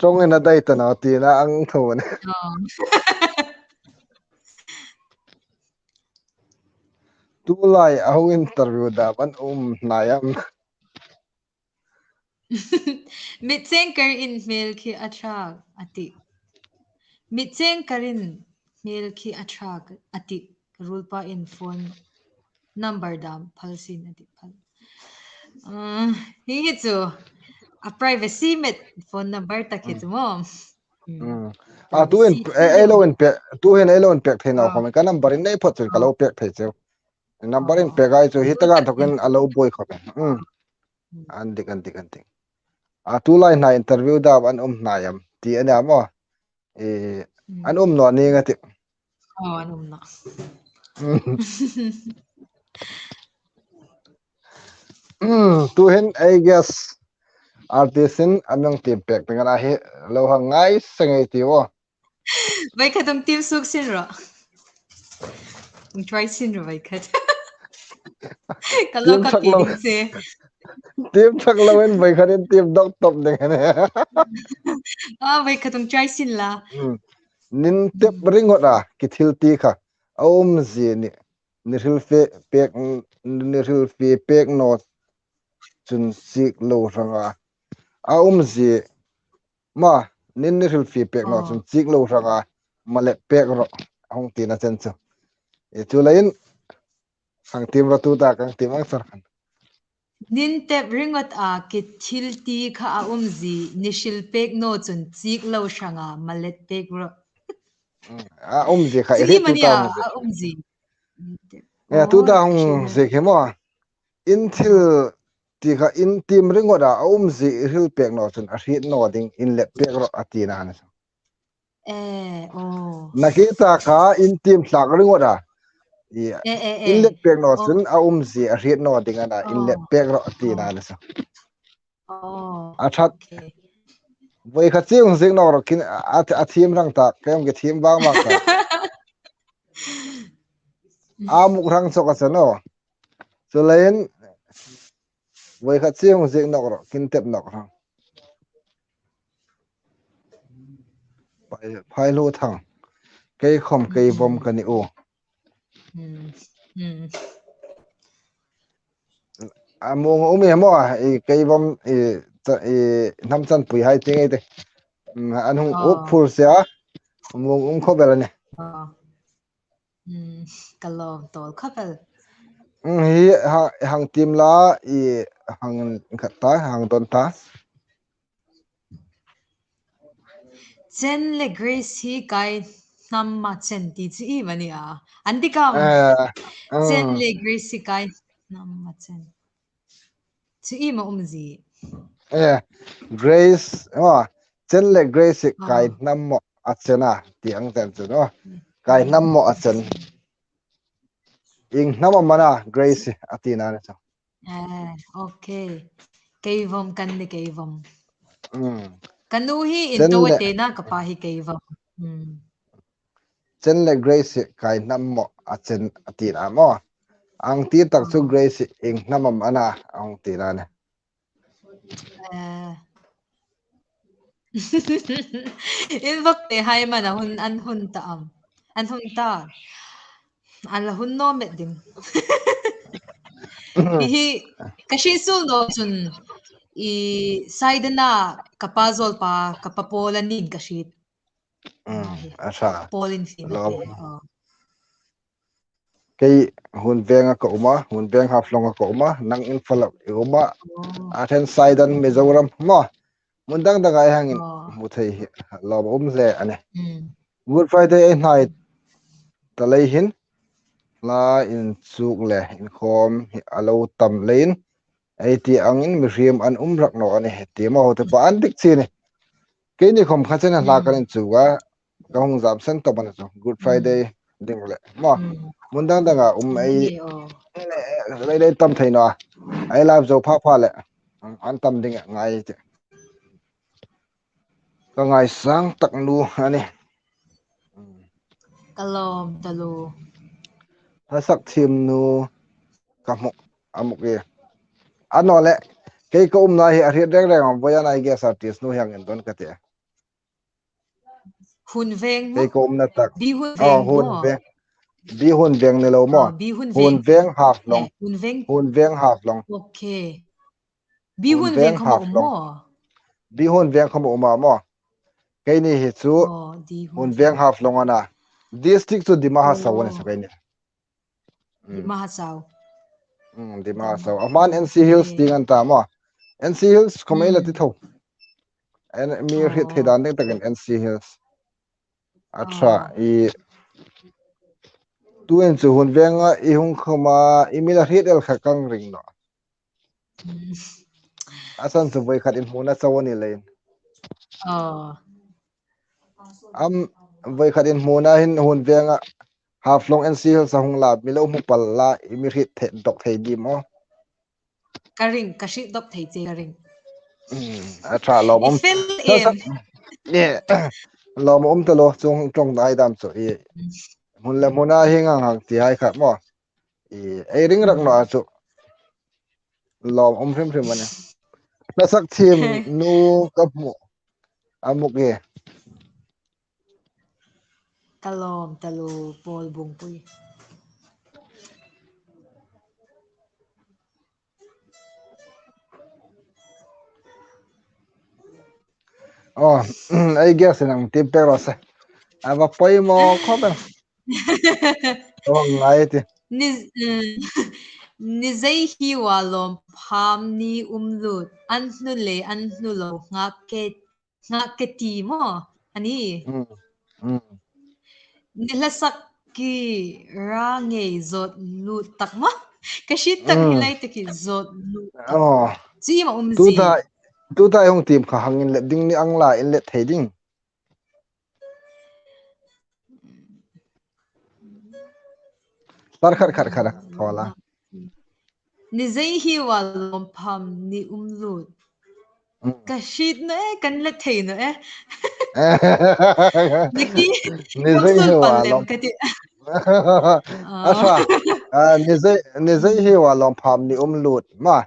Ṭawngin a dai ta naw tina ang tho a ni. Tulai a hung interview dam an um hnai am? Mit cheng kar in hmel khi a ṭha a ti. Mit cheng kar in hmel khi a ṭha a ti. Ka ruolpa in phone number dam phal sin a ti phal. Hi hi chu a privacy met phone number tak hi chu maw. A, tuhin ei lo inpek, tuhin ei lo inpek thei naw khawm ka number in nei phawt chun ka lo pek thei cheu. Number inpek ai chu hi taka inthawkin a lo buoi khawp e. An dik, an dik, an dik. A, tulai hna interview dam an um hnai am ti a ni a maw. An um naw ning a ti. Aw, an um naw. Tuhin ei guest artist in a mi hang tiem pek ding a na hi lo hang ngai se ngei ti aw. Voi khat hung tiem suok sin rawh. Hung try sin rawh voi khat. Ka lo ka ti ding che. Tiem thak loin voi khat in tiem dawk tawp ding a nih. A, voi khat hung try sin la. Nin tep ringawt a, ki thil ti kha a um zie ni, ni hrilfie pek, ni hrilfie pek naw chun chik lo hrang a. A um zie ma, nin ni hrilfie pek naw chun chik lo hrang a, ma let pek rawh, a hung tina chen chu. I chu lain, hang tiem rawh tuta, kan tiem ang sar khan. Nin tep ringawt a, ki thil ti kha a um zie, ni hril pek naw chun chik lo hrang a, ma let pek rawh. A um zie kha i hriet tuta. A um zie. E, tuta hung ziek hi maw. In thil ti kha in tiem ringawt a, a um zie i hril pek naw chun a hriet naw ding in let pek rawh a tina a nih. E, aw. Nakie ta kha in tiem thlak ringawt a. In let pek naw chun a um zie a hriet naw ding a na, in let pek rawh a tina a nih. A ṭhat. Voi khat chi hung ziek nawk rawh, kin a thiem hrang tak, kei hung ki thiem vang vang tak. A muk hrang chawk a chen aw. Chu lain voi khat chi hung ziek nawk rawh, kin tep nawk hrang. Phai, phai lo thang. Kei khawm kei vawm ka ni u. A mung um e maw, i kei vawm i ta, i, hnam chanpuihai ti ngei te. Mm, an hung uk phur sia. Mung um khawp el a nih. Ka lawm tawl khawp el. Mm, hi ha, hang tiem la, i, hang khat ta, hang don ta. Chen le Grace hi kai hnam ma chen ti chu iem a ni a. An dik am? Eh, Chen mm. le Grace hi kai hnam ma chen. Chu iem a um zie. Eh, Grace, oh, Chen le Grace hi kai hnam maw a chen a, ti ang chen chu, no? Kai hnam maw a chen. Ieng hnam am a na, Grace hi, a tina ni chu. Eh, okay. Kei vawm kan ni kei vawm. Mm. Ka nu hi Chen Intaw le te na ka pa hi kei vawm. Mm. Chen le Grace hi kai hnam maw a chen a tina maw. Ang ti tak chu Grace hi ieng hnam am a na, ang tina ni. Eh. In vak te hai man a hun, an hun ta am. An hun ta. An la hun naw met ding. Hi, ka hriet suol naw chun i Saidana ka pa zawlpa, ka pa Paula nin ka hriet. Mm, a ṭha. Paul in fie na te. Kei Hun Veng a ka um a, Hun Veng Haflong a ka um a, nang Imphal a i um a. Oh. A then Saidan Mizoram maw. Mun dang dang a i hang in hmu thei hi lawm um hle a nih. Mm. Good Friday ei hnai ta lei hin, hla inchuk le inkhawm hi a lo tam leiin, ei ti angin mihriem an um rak naw a nih, ti maw, te pa an dik chi ni. Keini khom kha chen a hla kan inchuk a, ka hung zam sen tawp a ni chu. Good Friday ding le maw. Mun dang dang a um ei, lei lei tam thei naw a. Ei live zo pha pha le an tam ding a ngai ti. Ka ngaisang tak nu a nih. Ka lawm taluo. Hla sak thiem nu ka hmu, a muk e. A naw le, kei ka umna hi a hriet reng reng am, vawiin I guess artist nu hi hang indon ka ti. Hun Veng maw? Kei ka umna tak. Bi Hun Veng maw? Hun Veng. Bi Hun Veng ni lo maw? Oh, Bi Hun Veng. Hun Veng Haflong. Eh, Hun Veng. Hun Veng Haflong. Okay. Bi Hun Veng khom a um maw? Bi Hun Veng khom a um a maw. Keini hi chu Hun Veng Haflong a na. District chu Dima Hasao a ni chu keini. Dima Hasao. Mm, Dima Hasao. A hmain N C Hills ti ngan ta maw. N C Hills khom ei la ti tho. En mi hriet thei dan ding takin N C Hills. A ṭha i. Tuhin chu Hun Veng a i hung khom a, i mi la hriet el kha ka ring naw. A san chu voi khat inhmuna chau a ni leiin. Oh. Am voi khat inhmuna hin Hun Veng a Haflong N C Hills a hung la, mi lo hmu pal la, i mi hriet thei, dawk thei dim aw. Ka ring, ka hriet dawk thei che ka ring. Mm, a ṭha lawm um. I fel em. Lawm um taluo, chuong ṭawng dai dam chu i. Hmun le hmuna hi ngang hang ti hai kha maw. I, ei ring rak naw a chu. Lawm um hrim hrim a nih. Hla sak thiem nu ka hmu. A muk e. Ka lawm taluo, Paul Bungpui. Oh, I guess nang tip pek raw se. A va poimaw khawp el. Oh, ngai ti. Ni, mm, ni zai hi wa lawm pham ni um lut. An hnu le, an hnu lo. Ngak ke, ngak ke ti maw. A ni. Mm, mm. Ni hla sak ki ra ngei zawt lut tak maw. Ka hriet tak hi lai te ki zawt lut tak. Oh. Chu iem a um zie. Tuta, tuta hung tiem kha hang inlet ding ni ang la inlet thei ding. Tar khat khat khat a thaw la. Ni zai hi wa lawm pham ni um lut. Mm. Ka hriet naw e, kan la thei naw e. Ni ki, ni zai hi wa lawm. Ka ti. A ṭha. Ah, ni zai, ni zai hi wa lawm pham ni um lut. Ma.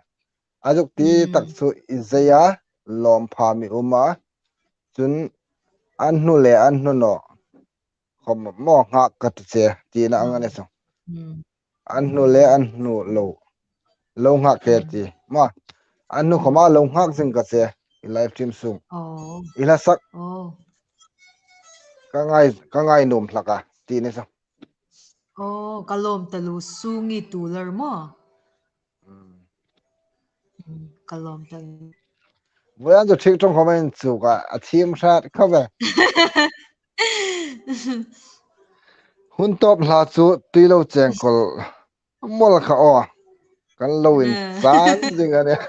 A zuk ti tak chu i zai a, lawm pham i um a. Chun an hnu le an hnu naw. Khom maw ngak ka ti che, tina ang a ni chu. Mm. An hnu le an hnu lo. Lo ngak ke ti. Maw. A nu khawma lo nghak zing ka che, i live stream sung. Oh. I hla sak. Oh. Ka ngai, ka ngai nuom hlak a, ti ni sa. Oh, ka lawm taluo, Sungi Tular maw? Mm. Mm, ka lawm taluo. Voiah chu thik ṭawng khawm a inchuk a, a thiem hrat khawp e. Hun tawp hla chu tui lo chengkawl mawl kha aw. Kan lo in, ah, chan zing a nih.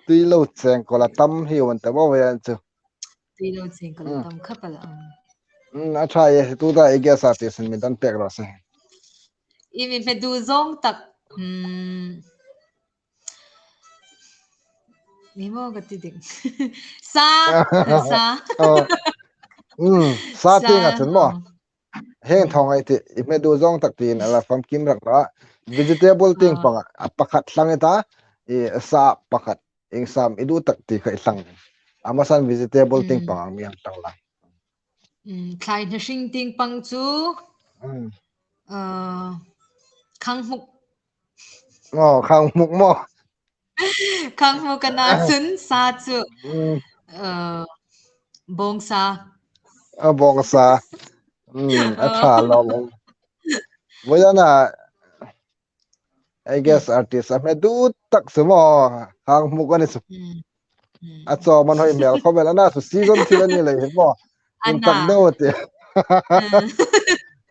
Tui lo chengkawl a tam hi un ta bo ve an chu. Tui lo chengkawl a, mm, tam khawp el a. Mm, a ṭha e, tuta i guest artist-in mi dan pek raw se. I mi hmedu zawng tak. Mm. Ni maw ka ti ding. Sa, sa. Oh. Mm, sa, sa tieng a chun maw. Oh. Heng thawng ei ti, i hmedu zawng tak tiin a la famkim rak la. Vegetable tieng, ah, panga, a pakhat thlang i ta, i sa pakhat, ieng sam i duh tak ti kha i thlang. A hmasan vegetable tieng, mm, panga mi hang thlang la. Mm, thlai hna hring tieng pang chu, mm, ah, khanghmuk. Oh, khanghmuk maw? Khanghmuk a na chun sa chu, mm, ah, bawngsa. A bawngsa. Mm, a, oh, ṭha lawm. Voiah na, I guess, mm, artist a hmedu tak chu maw, khanghmuk a ni chu. Mm. Mm. A chawm an hoi mel khawp el a na chu, season thil a ni lei hi maw. A na. Intak deu a ti. Mm.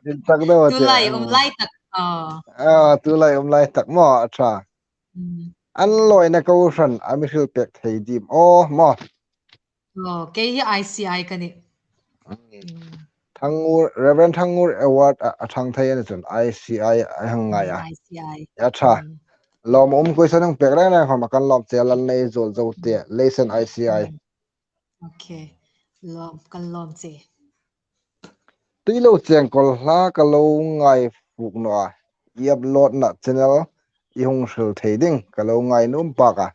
Intak deu a ti. Tulai um lai tak. Oh. Ah, tulai um lai tak maw, a ṭha. Mm. An lawina kohran a mi hril pek thei dim aw maw. Oh, kei hi I C I ka nih. Mm. Mm. Thangngur, Reverend Thangngur Award a, a thang thei a ni chun I C I a hang ngai a. Mm, I C I. A ṭha. Mm. Lawmum question hang pek reng reng khawm a kan lawm che, lal nei zuol zo te, mm, lesson I C I. Mm. Okay. Lawm, kan lawm che. Tui lo chengkawl hla ka lo ngai fuk naw a. I upload-na channel i hung hril thei ding ka lo ngai nuom pak a.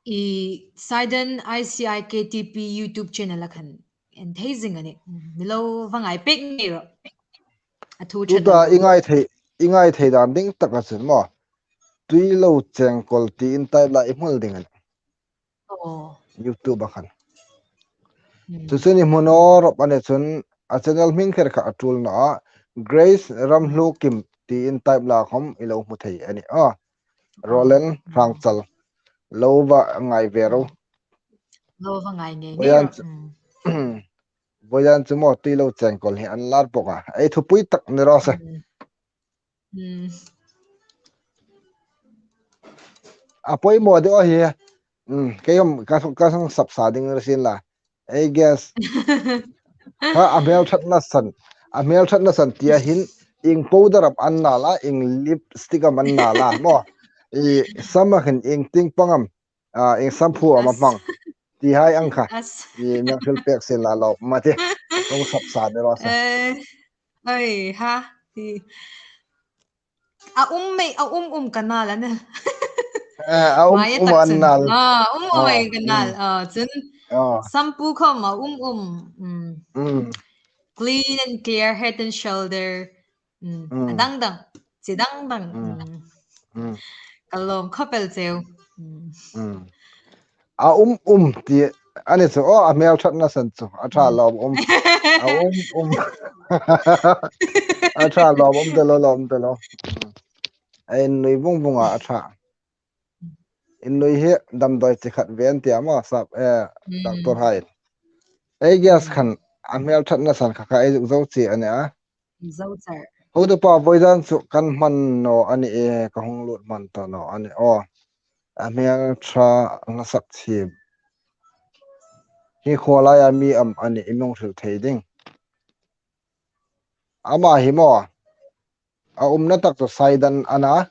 I Saidan I C I K T P YouTube channel-a khan en thei zing a nih. Mi lo va ngai pek ngei rawh. A thu ṭhat tuta a i ngai thei, i ngai thei dan ding taka chun maw. Tui lo chengkawl tiin type la i hmu ding a nih. Oh. YouTube-a khan. Hmm. Chu chu i hmu naw rawp a ni chun a channel hming kher kha a ṭul naw a. Grace Ramhlukim tiin type la khawm i lo hmu thei a nih. Ah. Roland, hmm, Hrangchal. Lo va ngai ve ro. Lo va ngai ngei ngei ro. Voiah chu, hmm, voiah chu maw tui lo chengkawl hi an lar bawk a. Ei thupui tak ni raw se. Hmm. Hmm. A poimaw deu a hi. Hmm, kei khawm ka, ka hang sap sa ding ro sin la. I guess. Ha, a hmel ṭhatna san. A hmel ṭhatna san tia hin, ieng powder am an na la, ieng lipstick am an na la, maw. I sam a hin ieng tieng pang am, ah, ieng shampoo am a hmang. Ti hai ang kha. I mi hang hril pek sin la lo, ma ti. Kong sap sa ni raw se. Eh, oi, ha, ti. A um mei, a um um ka na la ne. Eh, a um um an na la. Ah, um um ei ka na la. Ah, chun. Ah. Shampoo khawm a um um. Mm. Mm. Clean and clear head and shoulder. Mm. Mm. A dang dang. Chi dang dang. Mm. Mm. Mm. Ka lawm khawp el cheu. Mm. Mm. A um um ti a ni chu, aw, a hmel ṭhatna san chu, a ṭha lawm um. A um um. A ṭha lawm um ta lo, lawm ta lo. A innui vung vung a, a ṭha. Innui hi damdawi chi khat ve an ti a maw, sap, eh, doctor hai. Ei guess khan a hmel ṭhatna san kha kha ei zuk zo chi a nih a. Zo char. Hotupa, voizan chu kan hman naw a ni e, ka hung lut hman ta naw a ni aw. A hmel ṭha hla sak chim. Hi khuo laia mi am a ni i mi hung hril thei ding. Ama hi maw. A umna tak chu Saidan a na.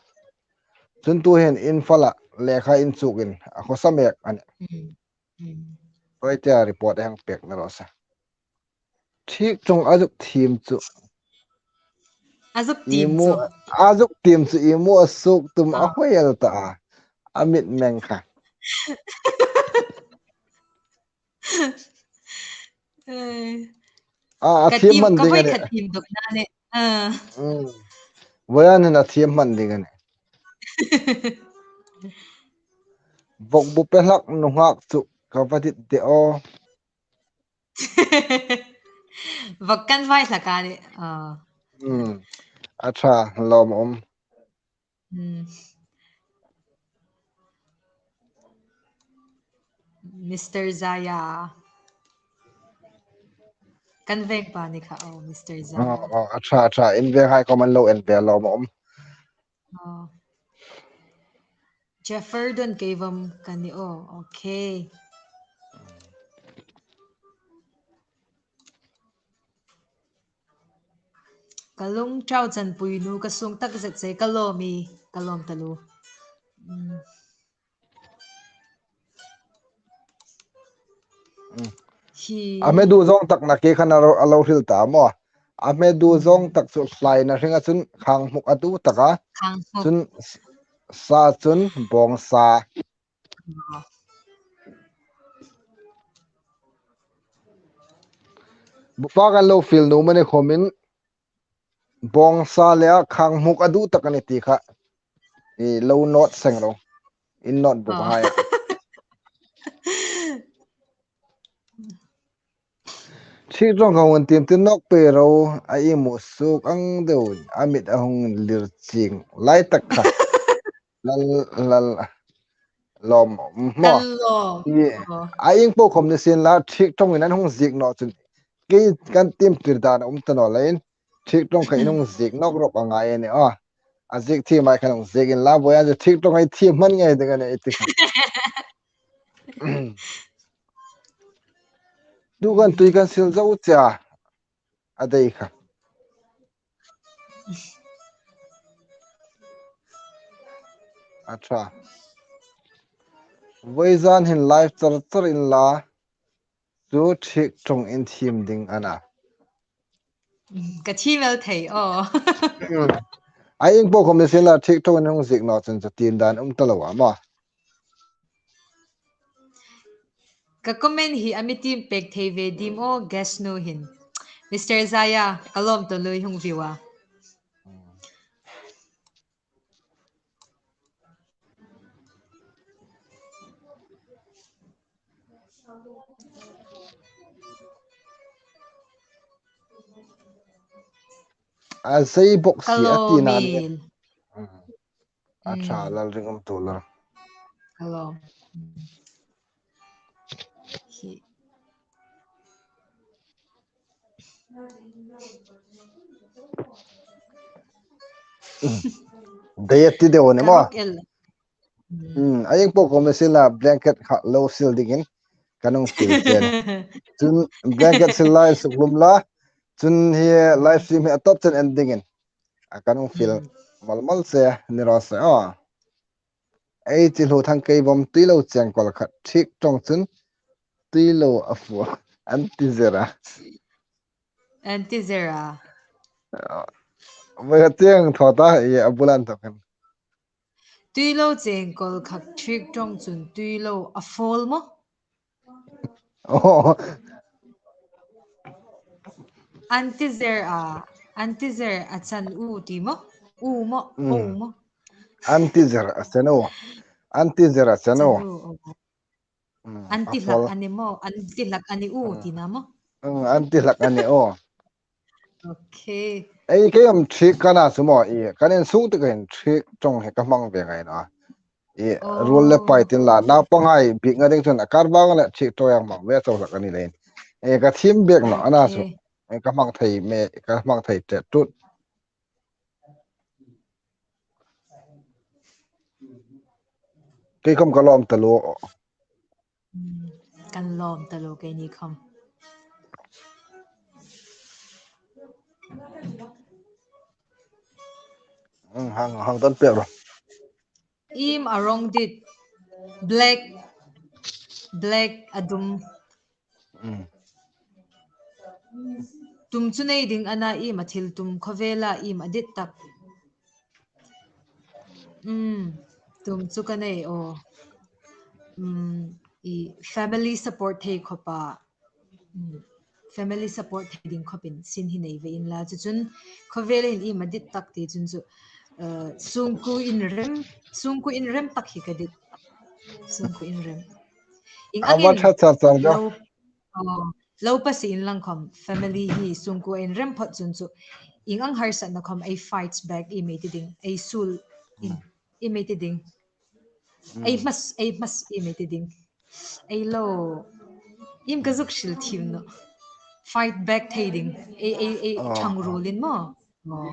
Chun tu hin Imphal-a lekha inchukin a khawsa mek a nih. Mm. Mm. Hoi tia report ei hang pek ni raw se. Thik ṭawng a zuk thiem chu. A zuk thiem chu. I mu, a zuk thiem chu i mu a suk tum a, ah, hoi el ta a. A mit meng kha. Eh. A, a thiem hman ding a nih. Ka thiem dawk na nih. Ah. Mm. Voiah hin a thiem hman ding a nih. Vawk bu pe hlak nunghak chu ka va dit de aw. Vawk kan vai hlak a nih. Ah. Hmm. A ṭha, lawm a um. Hmm. Mister Zaya. Kan veng pa ni kha, oh, Mister Zaya. Oh, oh, a ṭha, a ṭha. In venghai khawm an lo en ve, lawm a um. Oh. Jefferdon Keivom ka ni aw. Okay. Ka lung ṭau chan pui nu ka sung tak zet che ka lawm e, ka lawm taluo. Mm. Mm. Hi. A hme du zawng tak na ke khan a lo, a lo hril ta maw. A hme du, mm, zawng tak chu hlaina hringa chun khang hmuk a du tak a. Khang hmuk. Chun s-, sa chun bawng sa. Ah. Bupa kan lo fiel nuom a ni khawmin bawng sa le a khang hmuk a du tak a ni ti kha. I lo note seng ro. In notebook, ah, hai. Ṭhiek ṭawng ka hung tiem ti nawk pei ro, a imu suk ang deu, a mit a hung lir ching lai tak kha. Lal, lal, lawm, maw. Kan lawm. Ye. Oh. A ieng po khawm ni sien la, ṭhiek ṭawngin an hung ziek naw chun. Kei kan tiem tir dan a um ta naw leiin, ṭhiek ṭawng kha in hung ziek nawk rawp a ngai a nih, aw. A ziek thiem ai khan hung ziek inla, vawiin chu ṭhiek ṭawng ei thiem hman ngei ding a nih, ei ti kha. Tu kan tui kan sil zo che a. A dei kha. A ṭha. Vawizan hin live char char inla, chu ṭhiek ṭawng in thiem ding a na. Ka thiem el thei, aw. Hmm. A ieng po khawm ni sien la, ṭhiek ṭawng in hung ziek naw chun chu tiem dan um ta lo a maw. Ka comment hi a mi tiem pek thei ve dim aw, guest nu hin. Mister Zaya, ka lawm taluo i hung view a. A zei bawk si a ti nan. Ka lawm e. Mm. A ṭha, mm, lal ring um tu lal. Hello. Hi. Dei a ti deu a ni maw? Ka ruk el. Mm. Mm, a ieng po khawm ni sien la blanket kha lo sil dingin kan hung fiel che. Chun blanket sil lai suk hlum la. Chun hi live stream hi a tawp chen en dingin. A kan hung fiel, mm, mal mal che ni raw se aw. Ei chi hlu thang kei bawm tui lo cheng kol khat ṭhiek ṭawng chun tui lo a fuol. An ti zer a. An ti zer a. Vai ka tieng thaw ta, i a bul an tawk khan. Tui lo cheng kol khat ṭhiek ṭawng chun tui lo a fuol maw? Oh. An ti zer a, an ti zer a chan u ti maw? U maw? Mm. U maw? An ti zer a chan u. An ti zer a chan u. Chan u, oh. Mm, an ti hlak a ni maw? An ti hlak a ni u, mm, ti na maw? Mm, an ti hlak a ni u. Okay. Ei, kei am ṭhiek ka na chu maw, i, kan insung te khan ṭhiek ṭawng hi ka hmang ve ngai naw a. I, oh, ruol le pai tin la, naupang hai bikna ding chun a kar bang le ṭhiek ṭawng hang hmang ve chau hlak a ni leiin. E, ka thiem bek naw a na chu. Okay. E, ka hmang thei me, ka hmang thei tet tut. Kei khawm ka lawm taluo. Hmm, kan lawm taluo keini khawm. Hmm, hang, hang tan pek ro. Iem a rawng dit? Black, black a dum. Mm. Tum chu nei ding a na, iem a thil tum khawvela iem a dit tak. Mm, tum chu ka nei aw. Mm, i family support thei khawpa. Mm, family support thei ding khawpin sin hi nei ve inla. Chu chun khawvel hin iem a dit tak ti chun chu, eh, sungkuo inrem, sungkuo inrem tak hi ka dit. Sungkuo inrem. Ieng angin lo, oh, lo pasie inlang khom family hi sungkuo inrem phot chun chu ieng ang harsatna khom ei fight back ei mei ti ding, ei suol in, ei mei ti ding. Ei hmas, ei hmas ei mei ti ding. Ei lo, iem ka zuk hril thiem nawh. Fight back thei ding. Ei, ei, ei thang ruolin maw. Oh.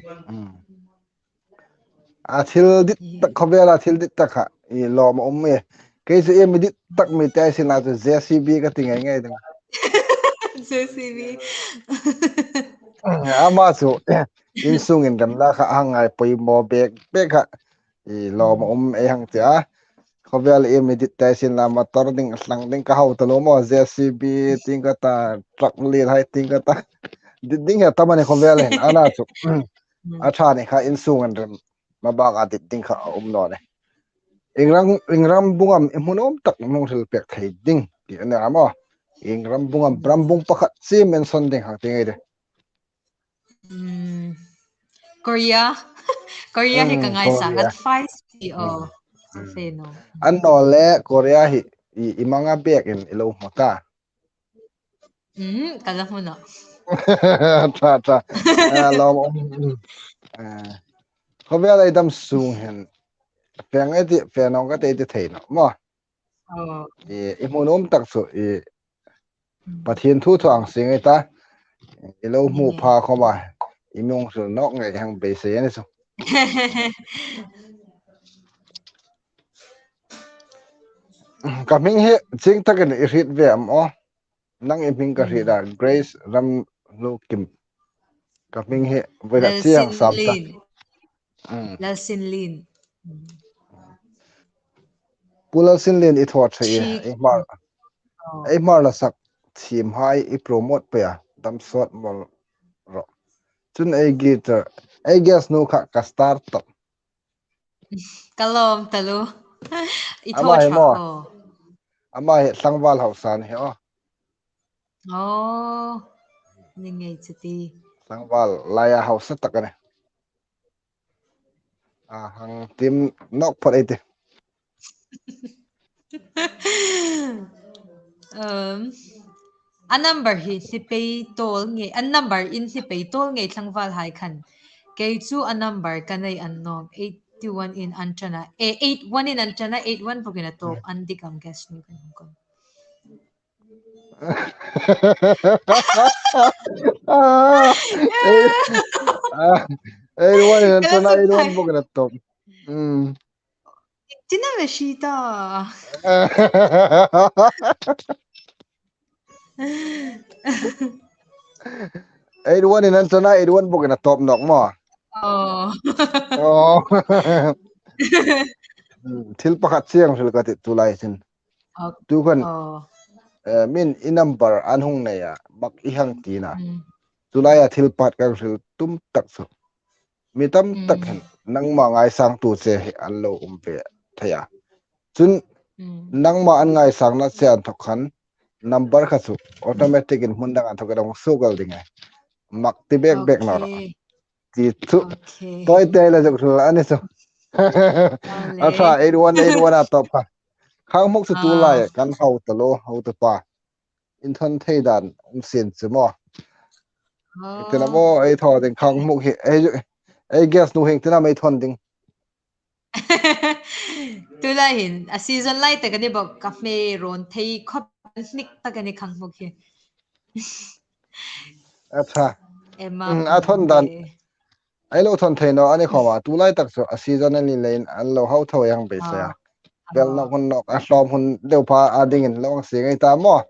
A thil dit tak, khawvela thil dit tak kha i lawm a um e. Kei chu iem dit tak mi te sin la chu J C B ka ti ngei ngei ding. J C B. Ama chu insung inrem la kha a hang ngai poimaw bek bek kha i lawm a um ei hang ti a. Khawvel iem dit te sin la motor ding, thlang ding ka hau ta lo maw, J C B ding ka ta, truck lien hai ding ka ta. Dit ding hi tam a ni khawvel hin, ana chu. A ṭha ni kha insung inrem. Mabak a dit ding kha a um naw ni. Ingram, ingram bung am i hmu nuom tak mi hung hril pek thei ding ti a ni a maw. Ingram bung am, ram bung pakhat chiem mention ding hang ti ngei de. Hmm. Korea. Korea hi ka ngaisang, Korea. Advice ti o. Sa fe no. Annawleh Korea hi i, i manga bek in i lo hmu ta. Hmm, ka la hmu nawh. Ṭha, ṭha. A, lawm, um, um. A, khawvel ei dam sung hin. Fe ngei ti, fe naw ka ti ti thei nawh maw. Oh. I, i hmu nuom tak chu i Pathien thu thu ang sing ei ta. I lo hmu pha khoma. I mi hung hril nawk ngei hang beisei a ni chu. Ka hming hi chieng takin i hriet ve am aw. Nang i hming ka hriet a, Grace Ramhnukim. Ka hming hi voi la chieng sam ta. Lalsinlien. Mm. Lalsinlien. Mm. Pu Lalsinlien i thaw ṭhe e, ei Hmar. Oh. Ei Hmar la sak thiem hai i promote pei a, dam sawt mawl ro. Chun ei guitar, ei guest nu kha ka star tawp. Ka lawm taluo. I thaw ṭha aw. Ama hi tlangval hausa ni hi aw. Oh. Ni ngei chu ti. Tlangval laia hausa tak a ni. A hang tiem nawk phot ei ti. Um, a number hi hni pei tawl ngei, a number in hni pei tawl ngei tlangval hai khan. Kei chu a number ka nei a nawm, eighty-one in an ṭan a, eh, eight one in an ṭan a, eight one bawkin a tawp, an dik am guest nu kan hung kon. Ah, eight, ah, eight one in an ṭan a, eight one bawkin a tawp. Mm. Tina ve si ta. Eight one in an ṭan a, eight one bawkin a tawp nawk maw. Oh. Oh. Hmm, thil pakhat chieng hril ka ti tulai sin. Ok. Tu khan, oh, eh, min i number an hung nei a, mak i hang tina. Mm. Tulai a thil pakhat ka hril tum tak chu. Mi tam tak hin nangma ngaisangtu che hi an lo um ve thei a. Chun nangma an ngaisangna che inthok khan number kha chu automatic in hmun dang inthok a dong suk el ding e. Mak ti bek bek naw ro. Ok. Ti chu. Ok. Tawi te le zuk hril a ni chu. A ṭha, eight one eight one a tawp kha. Khang hmuk chu tulai kan hau ta lo, hau ta pa. Inthawn thei dan um sien chu maw. Oh. Tina maw, ei thaw ding khang hmuk hi. Ei, ei guest nu hin tina maw ei thawn ding. Tulai hin, a season lai tak a ni bawk, ka hme rawn thei khawp, an hnik tak a ni khang hmuk hi. A ṭha. Emma. Mm, a thawn dan. Ei lo thawn thei naw a ni khawma, tulai tak chu a season a ni leiin an lo hau tho ei hang beisei a. Ah. Bel nawk hun nawk, a hlawm hun deu pha a dingin lo hang sie ngei ta maw.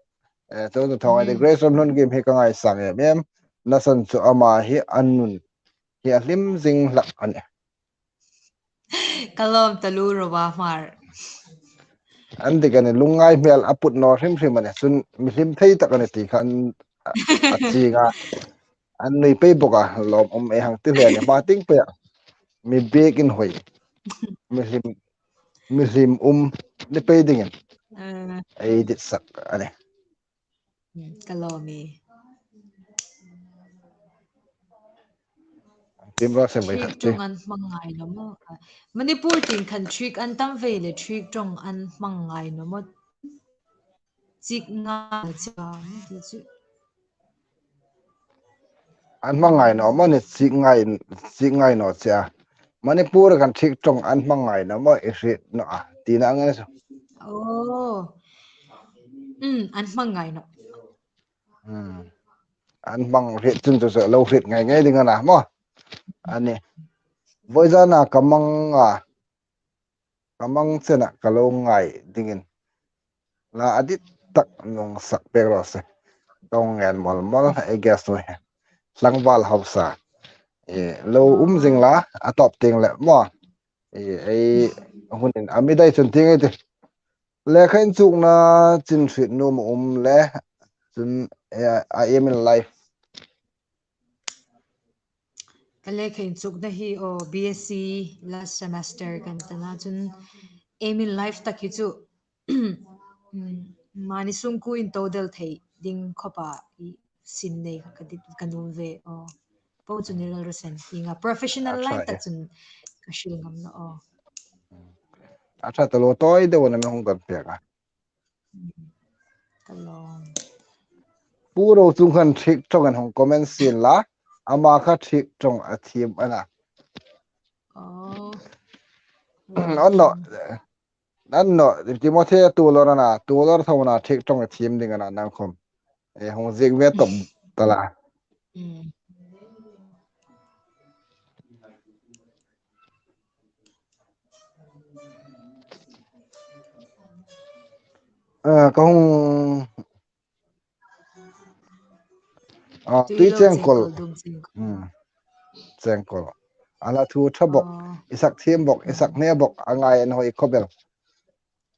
Eh, chu chu thawng a ti, Grace Ramhnukim hi ka ngaisang em em. Nasan chu ama hi a nun hi a hlim zing hlak a nih. Ka lawm taluo ro va Hmar. An dik a nih, lungngai hmel a put naw hrim hrim a nih. Chun mi hlim thei tak a nih ti kha an, a, a chieng a. An nui pei bawk a, lawm um ei hang ti hle a nih. Hma tieng pei a. Mi biekin hoi. Mi hlim, mi hlim um ni pei dingin. Eh. Ei ditsak a nih. Hmm, ka lawm e. Tiem raw se, voi khat ṭawng an hmang ngai naw maw? Manipur tieng khan ṭhiek an tam ve le, ṭhiek ṭawng an hmang ngai naw maw? Chik ngai cha, ti chu. An hmang ngai naw maw ni, chik ngai, chik ngai naw che a. Manipur khan ṭhiek ṭawng an hmang ngai naw maw, i hriet naw a, tina ngai chu. Oh. Um, an hmang ngai naw. Hmm. An hmang hriet chun chu lo hriet ngai ngai ding a na maw. A nih. Vawizana ka mang a, ka mang chena ka lo ngai dingin la a dit tak nung sak pek raw se. Ka ngen mol mol, I guess we. Tlangval hausa. E, lo um zing la, a tawp tieng le maw. E, ei, hun in a mi dai chun tieng ei ti. Lekha inchukna chin hriet nuom um le, chun, e, a aim in life. Ka lekha inchukna hi aw, B S C last semester ka ni ta na chun aim in life tak hi chu, mm, mani sungkuo in to del thei ding khawpa i sin nei ka dit ka nuom ve aw. Po chu ni ral ra sen, hieng a professional line tak chun ka hril ngam naw aw. A ṭha taluo, tawi deu a na mi hung don pek a. Ka lawm. Pu Rochung khan ṭhiek ṭawng an hung comment sien la, ama kha ṭhiek ṭawng a thiem a na. Oh. An naw, an naw, Timothy Tuolor a na, Tuolor thona ṭhiek ṭawng a thiem ding a na nang khawm. E, hung ziek ve tawp ta la. Mm. A, ka hung, a, tui chengkawl. Chengkawl, dum chengkawl. Hmm. Chengkawl. A la thu ṭha bawk, i sak thiem bawk, i sak hne bawk, a ngai an hoi khawp el.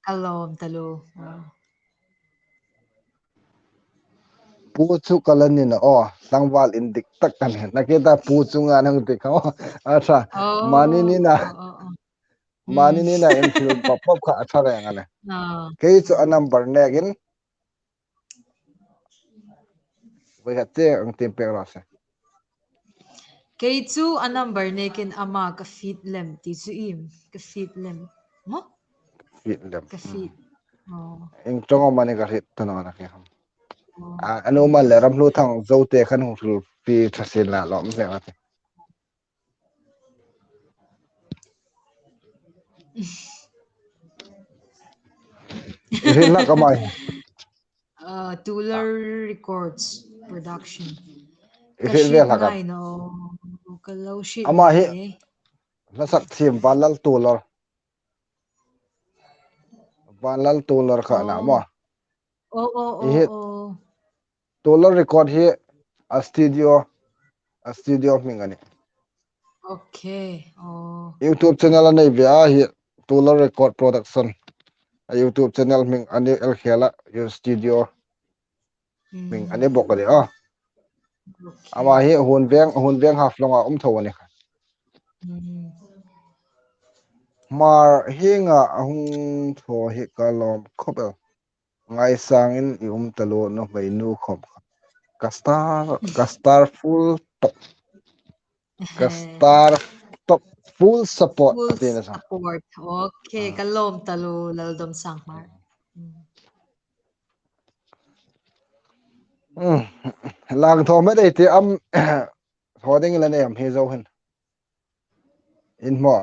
Ka lawm taluo. Pu chu ka la ni naw aw, tlangval indik tak ka ni. Nakie ta Pu chu ngan hang dik aw. A ṭha. Oh, mani ni na. Oh, oh, oh. Mani ni na in thil pawp pawp kha a ṭha reng a nih. Ah. Kei chu a number nekin. Voi khat che ang tiem pek raw se. Kei chu a number nekin ama ka fit lem ti chu iem, ka fit lem. Maw? Fit lem. Ka fit. Oh. Ieng ṭawng am a ni ka hriet ta naw a na kei khawm. Oh. A, a nuom a le Ramhluthang Zote khan hung hril pi ṭha sien la lawm hle a ti. Hriet hlak ama hi. Uh, Tuolor Records Production. Hriet ve hlak am? Ka hriet ngai naw, ka lo hriet ngai. Ama hi hla sak thiem Vanlal Tuolor. Vanlal Tuolor kha a na maw. Oh, oh, oh, oh. Tuolor Record hi a studio, a studio hming a nih. Okay. Oh. YouTube channel a nei ve a hi, Tuolor Record Production. A YouTube channel hming a ni el khela, a studio hming a ni bawk a nih a. Okay. Ama hi Huonveng, Huonveng Haflong a um tho a nih. Mm. Hmar hienga a hung thaw hi ka lawm khawp el. Ngaisangin i um taluo, nuhmei nu khawm. Ka star, ka star full top. Ka star top full support. Full support. Okay, ka lawm taluo, Laldom Sangmar. Mm. Mm. Lang thaw met ei ti am, thaw ding la nei am hi zo hin. In hmaw.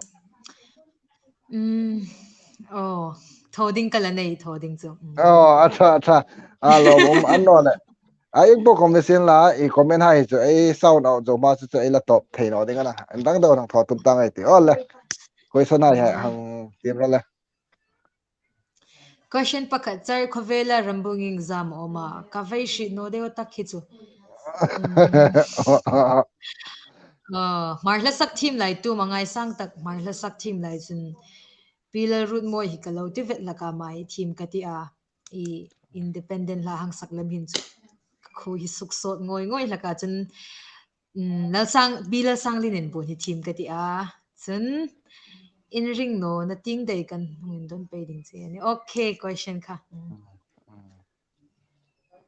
Mm. Oh, thaw ding ka la nei, thaw ding chu. Mm. Oh, a ṭha, a ṭha. A lawm um an naw le. A, ieng po comment sien la, i comment hai chu, ei sound out zo hma chu, chu ei la tawp thei naw ding a na. An dang deu hang thaw tum ta ngai ti. Oh le. Question hai hang tiem rawh le. Question pakhat, Char khawvela rambung iengzam a um a, ka vei hriet naw deu tak hi chu. Ah, Hmar hla sak thiem lai tu, ma ngaisang tak Hmar hla sak thiem lai chun Pi Lalrutmawi hi ka lo ti vet hlak a, ama hi thiem ka ti a, i independent hla hang sak lem hin chu ka khuo hi suk sawt ngawi ngawi hlak a chun, Mm, Lalsang, Pi Lalsanglien Inbuon hi thiem ka ti a. Chun, in ring naw, na tieng dai kan hung indon pei ding che a nih. Okay, question kha. Mm.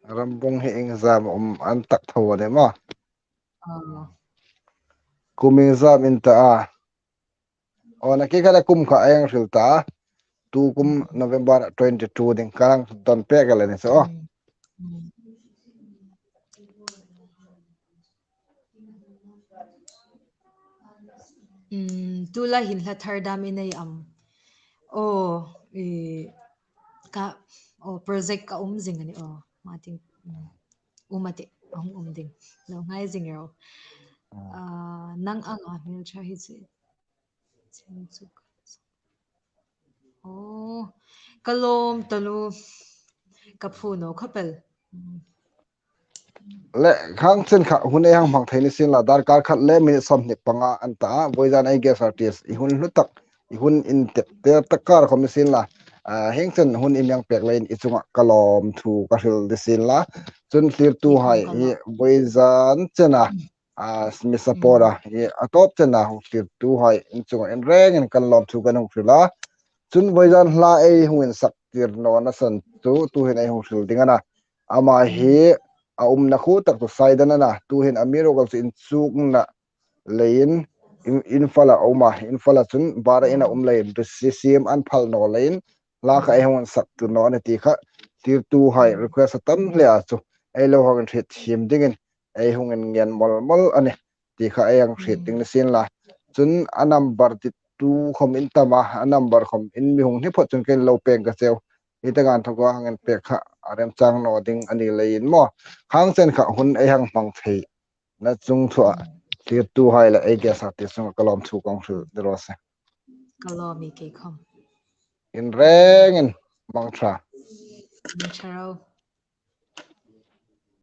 Rambung hi iengzam a um an tak thaw a nih maw. Oh. Kum iengzam in ta a? Aw, nakie kha le kum kha a hang hril ta. Tu kum November twenty-two ding ka hang don pek el a ni chu. Tu lai hin hla thar dam i nei am? Aw, ka, aw, project ka um zing a ni aw. Ma ting, um a tih, a hung um ding. Lo ngai zing ro. Nang anga hmel ṭha hi chu. Aw, ka lawm taluo. Ka phu naw khawp el. Le, khang chen kha hun ei hang hmang thei ni sien la, darkar khat le minute sawmhni panga an ta a, vawizan ei guest artist, i hun hlu tak, i hun intep te tak kar khawm ni sien la. Hieng chen hun i mi hang pek leiin i chunga ka lawmthu ka hril ni sien la. Chun thlirtuhai hi vawizan chena mi support a, hi a tawp chena hung thlirtuhai in chunga in rengin kan lawmthu kan hung hril a. Chun vawizan hla ei hung insak tir nawna san chu tuhin ei hung hril ding a na. Ama hi a umna khu tak chu Saidan a na, tuhin amiruokchu inchukna leiin Imphal a um a, Imphal a chun bara ina um leiin Risi siem an phal naw leiin hla kha ei hung insak tir naw a ni ti kha thlirtuhai request a tam hle a chu ei lo hang inhriet thiem dingin ei hung inngen mawl mawl a nih ti kha ei hang hriet ding ni sien la. Chun a number ti tu khawm in tam a, a number khawm in mi hung hni phawt chun kei lo pek ka cheu. Hi taka inthoka hang inpek kha a remchang naw ding a ni leiin maw. Khang chen kha hun ei hang hmang theina chungthua thlirtuhai le ei guest artist chunga ka lawmthu ka hung hril ni raw se. Ka lawm i kei khawm. In rengin hmang ṭha. Hmang ṭha ro.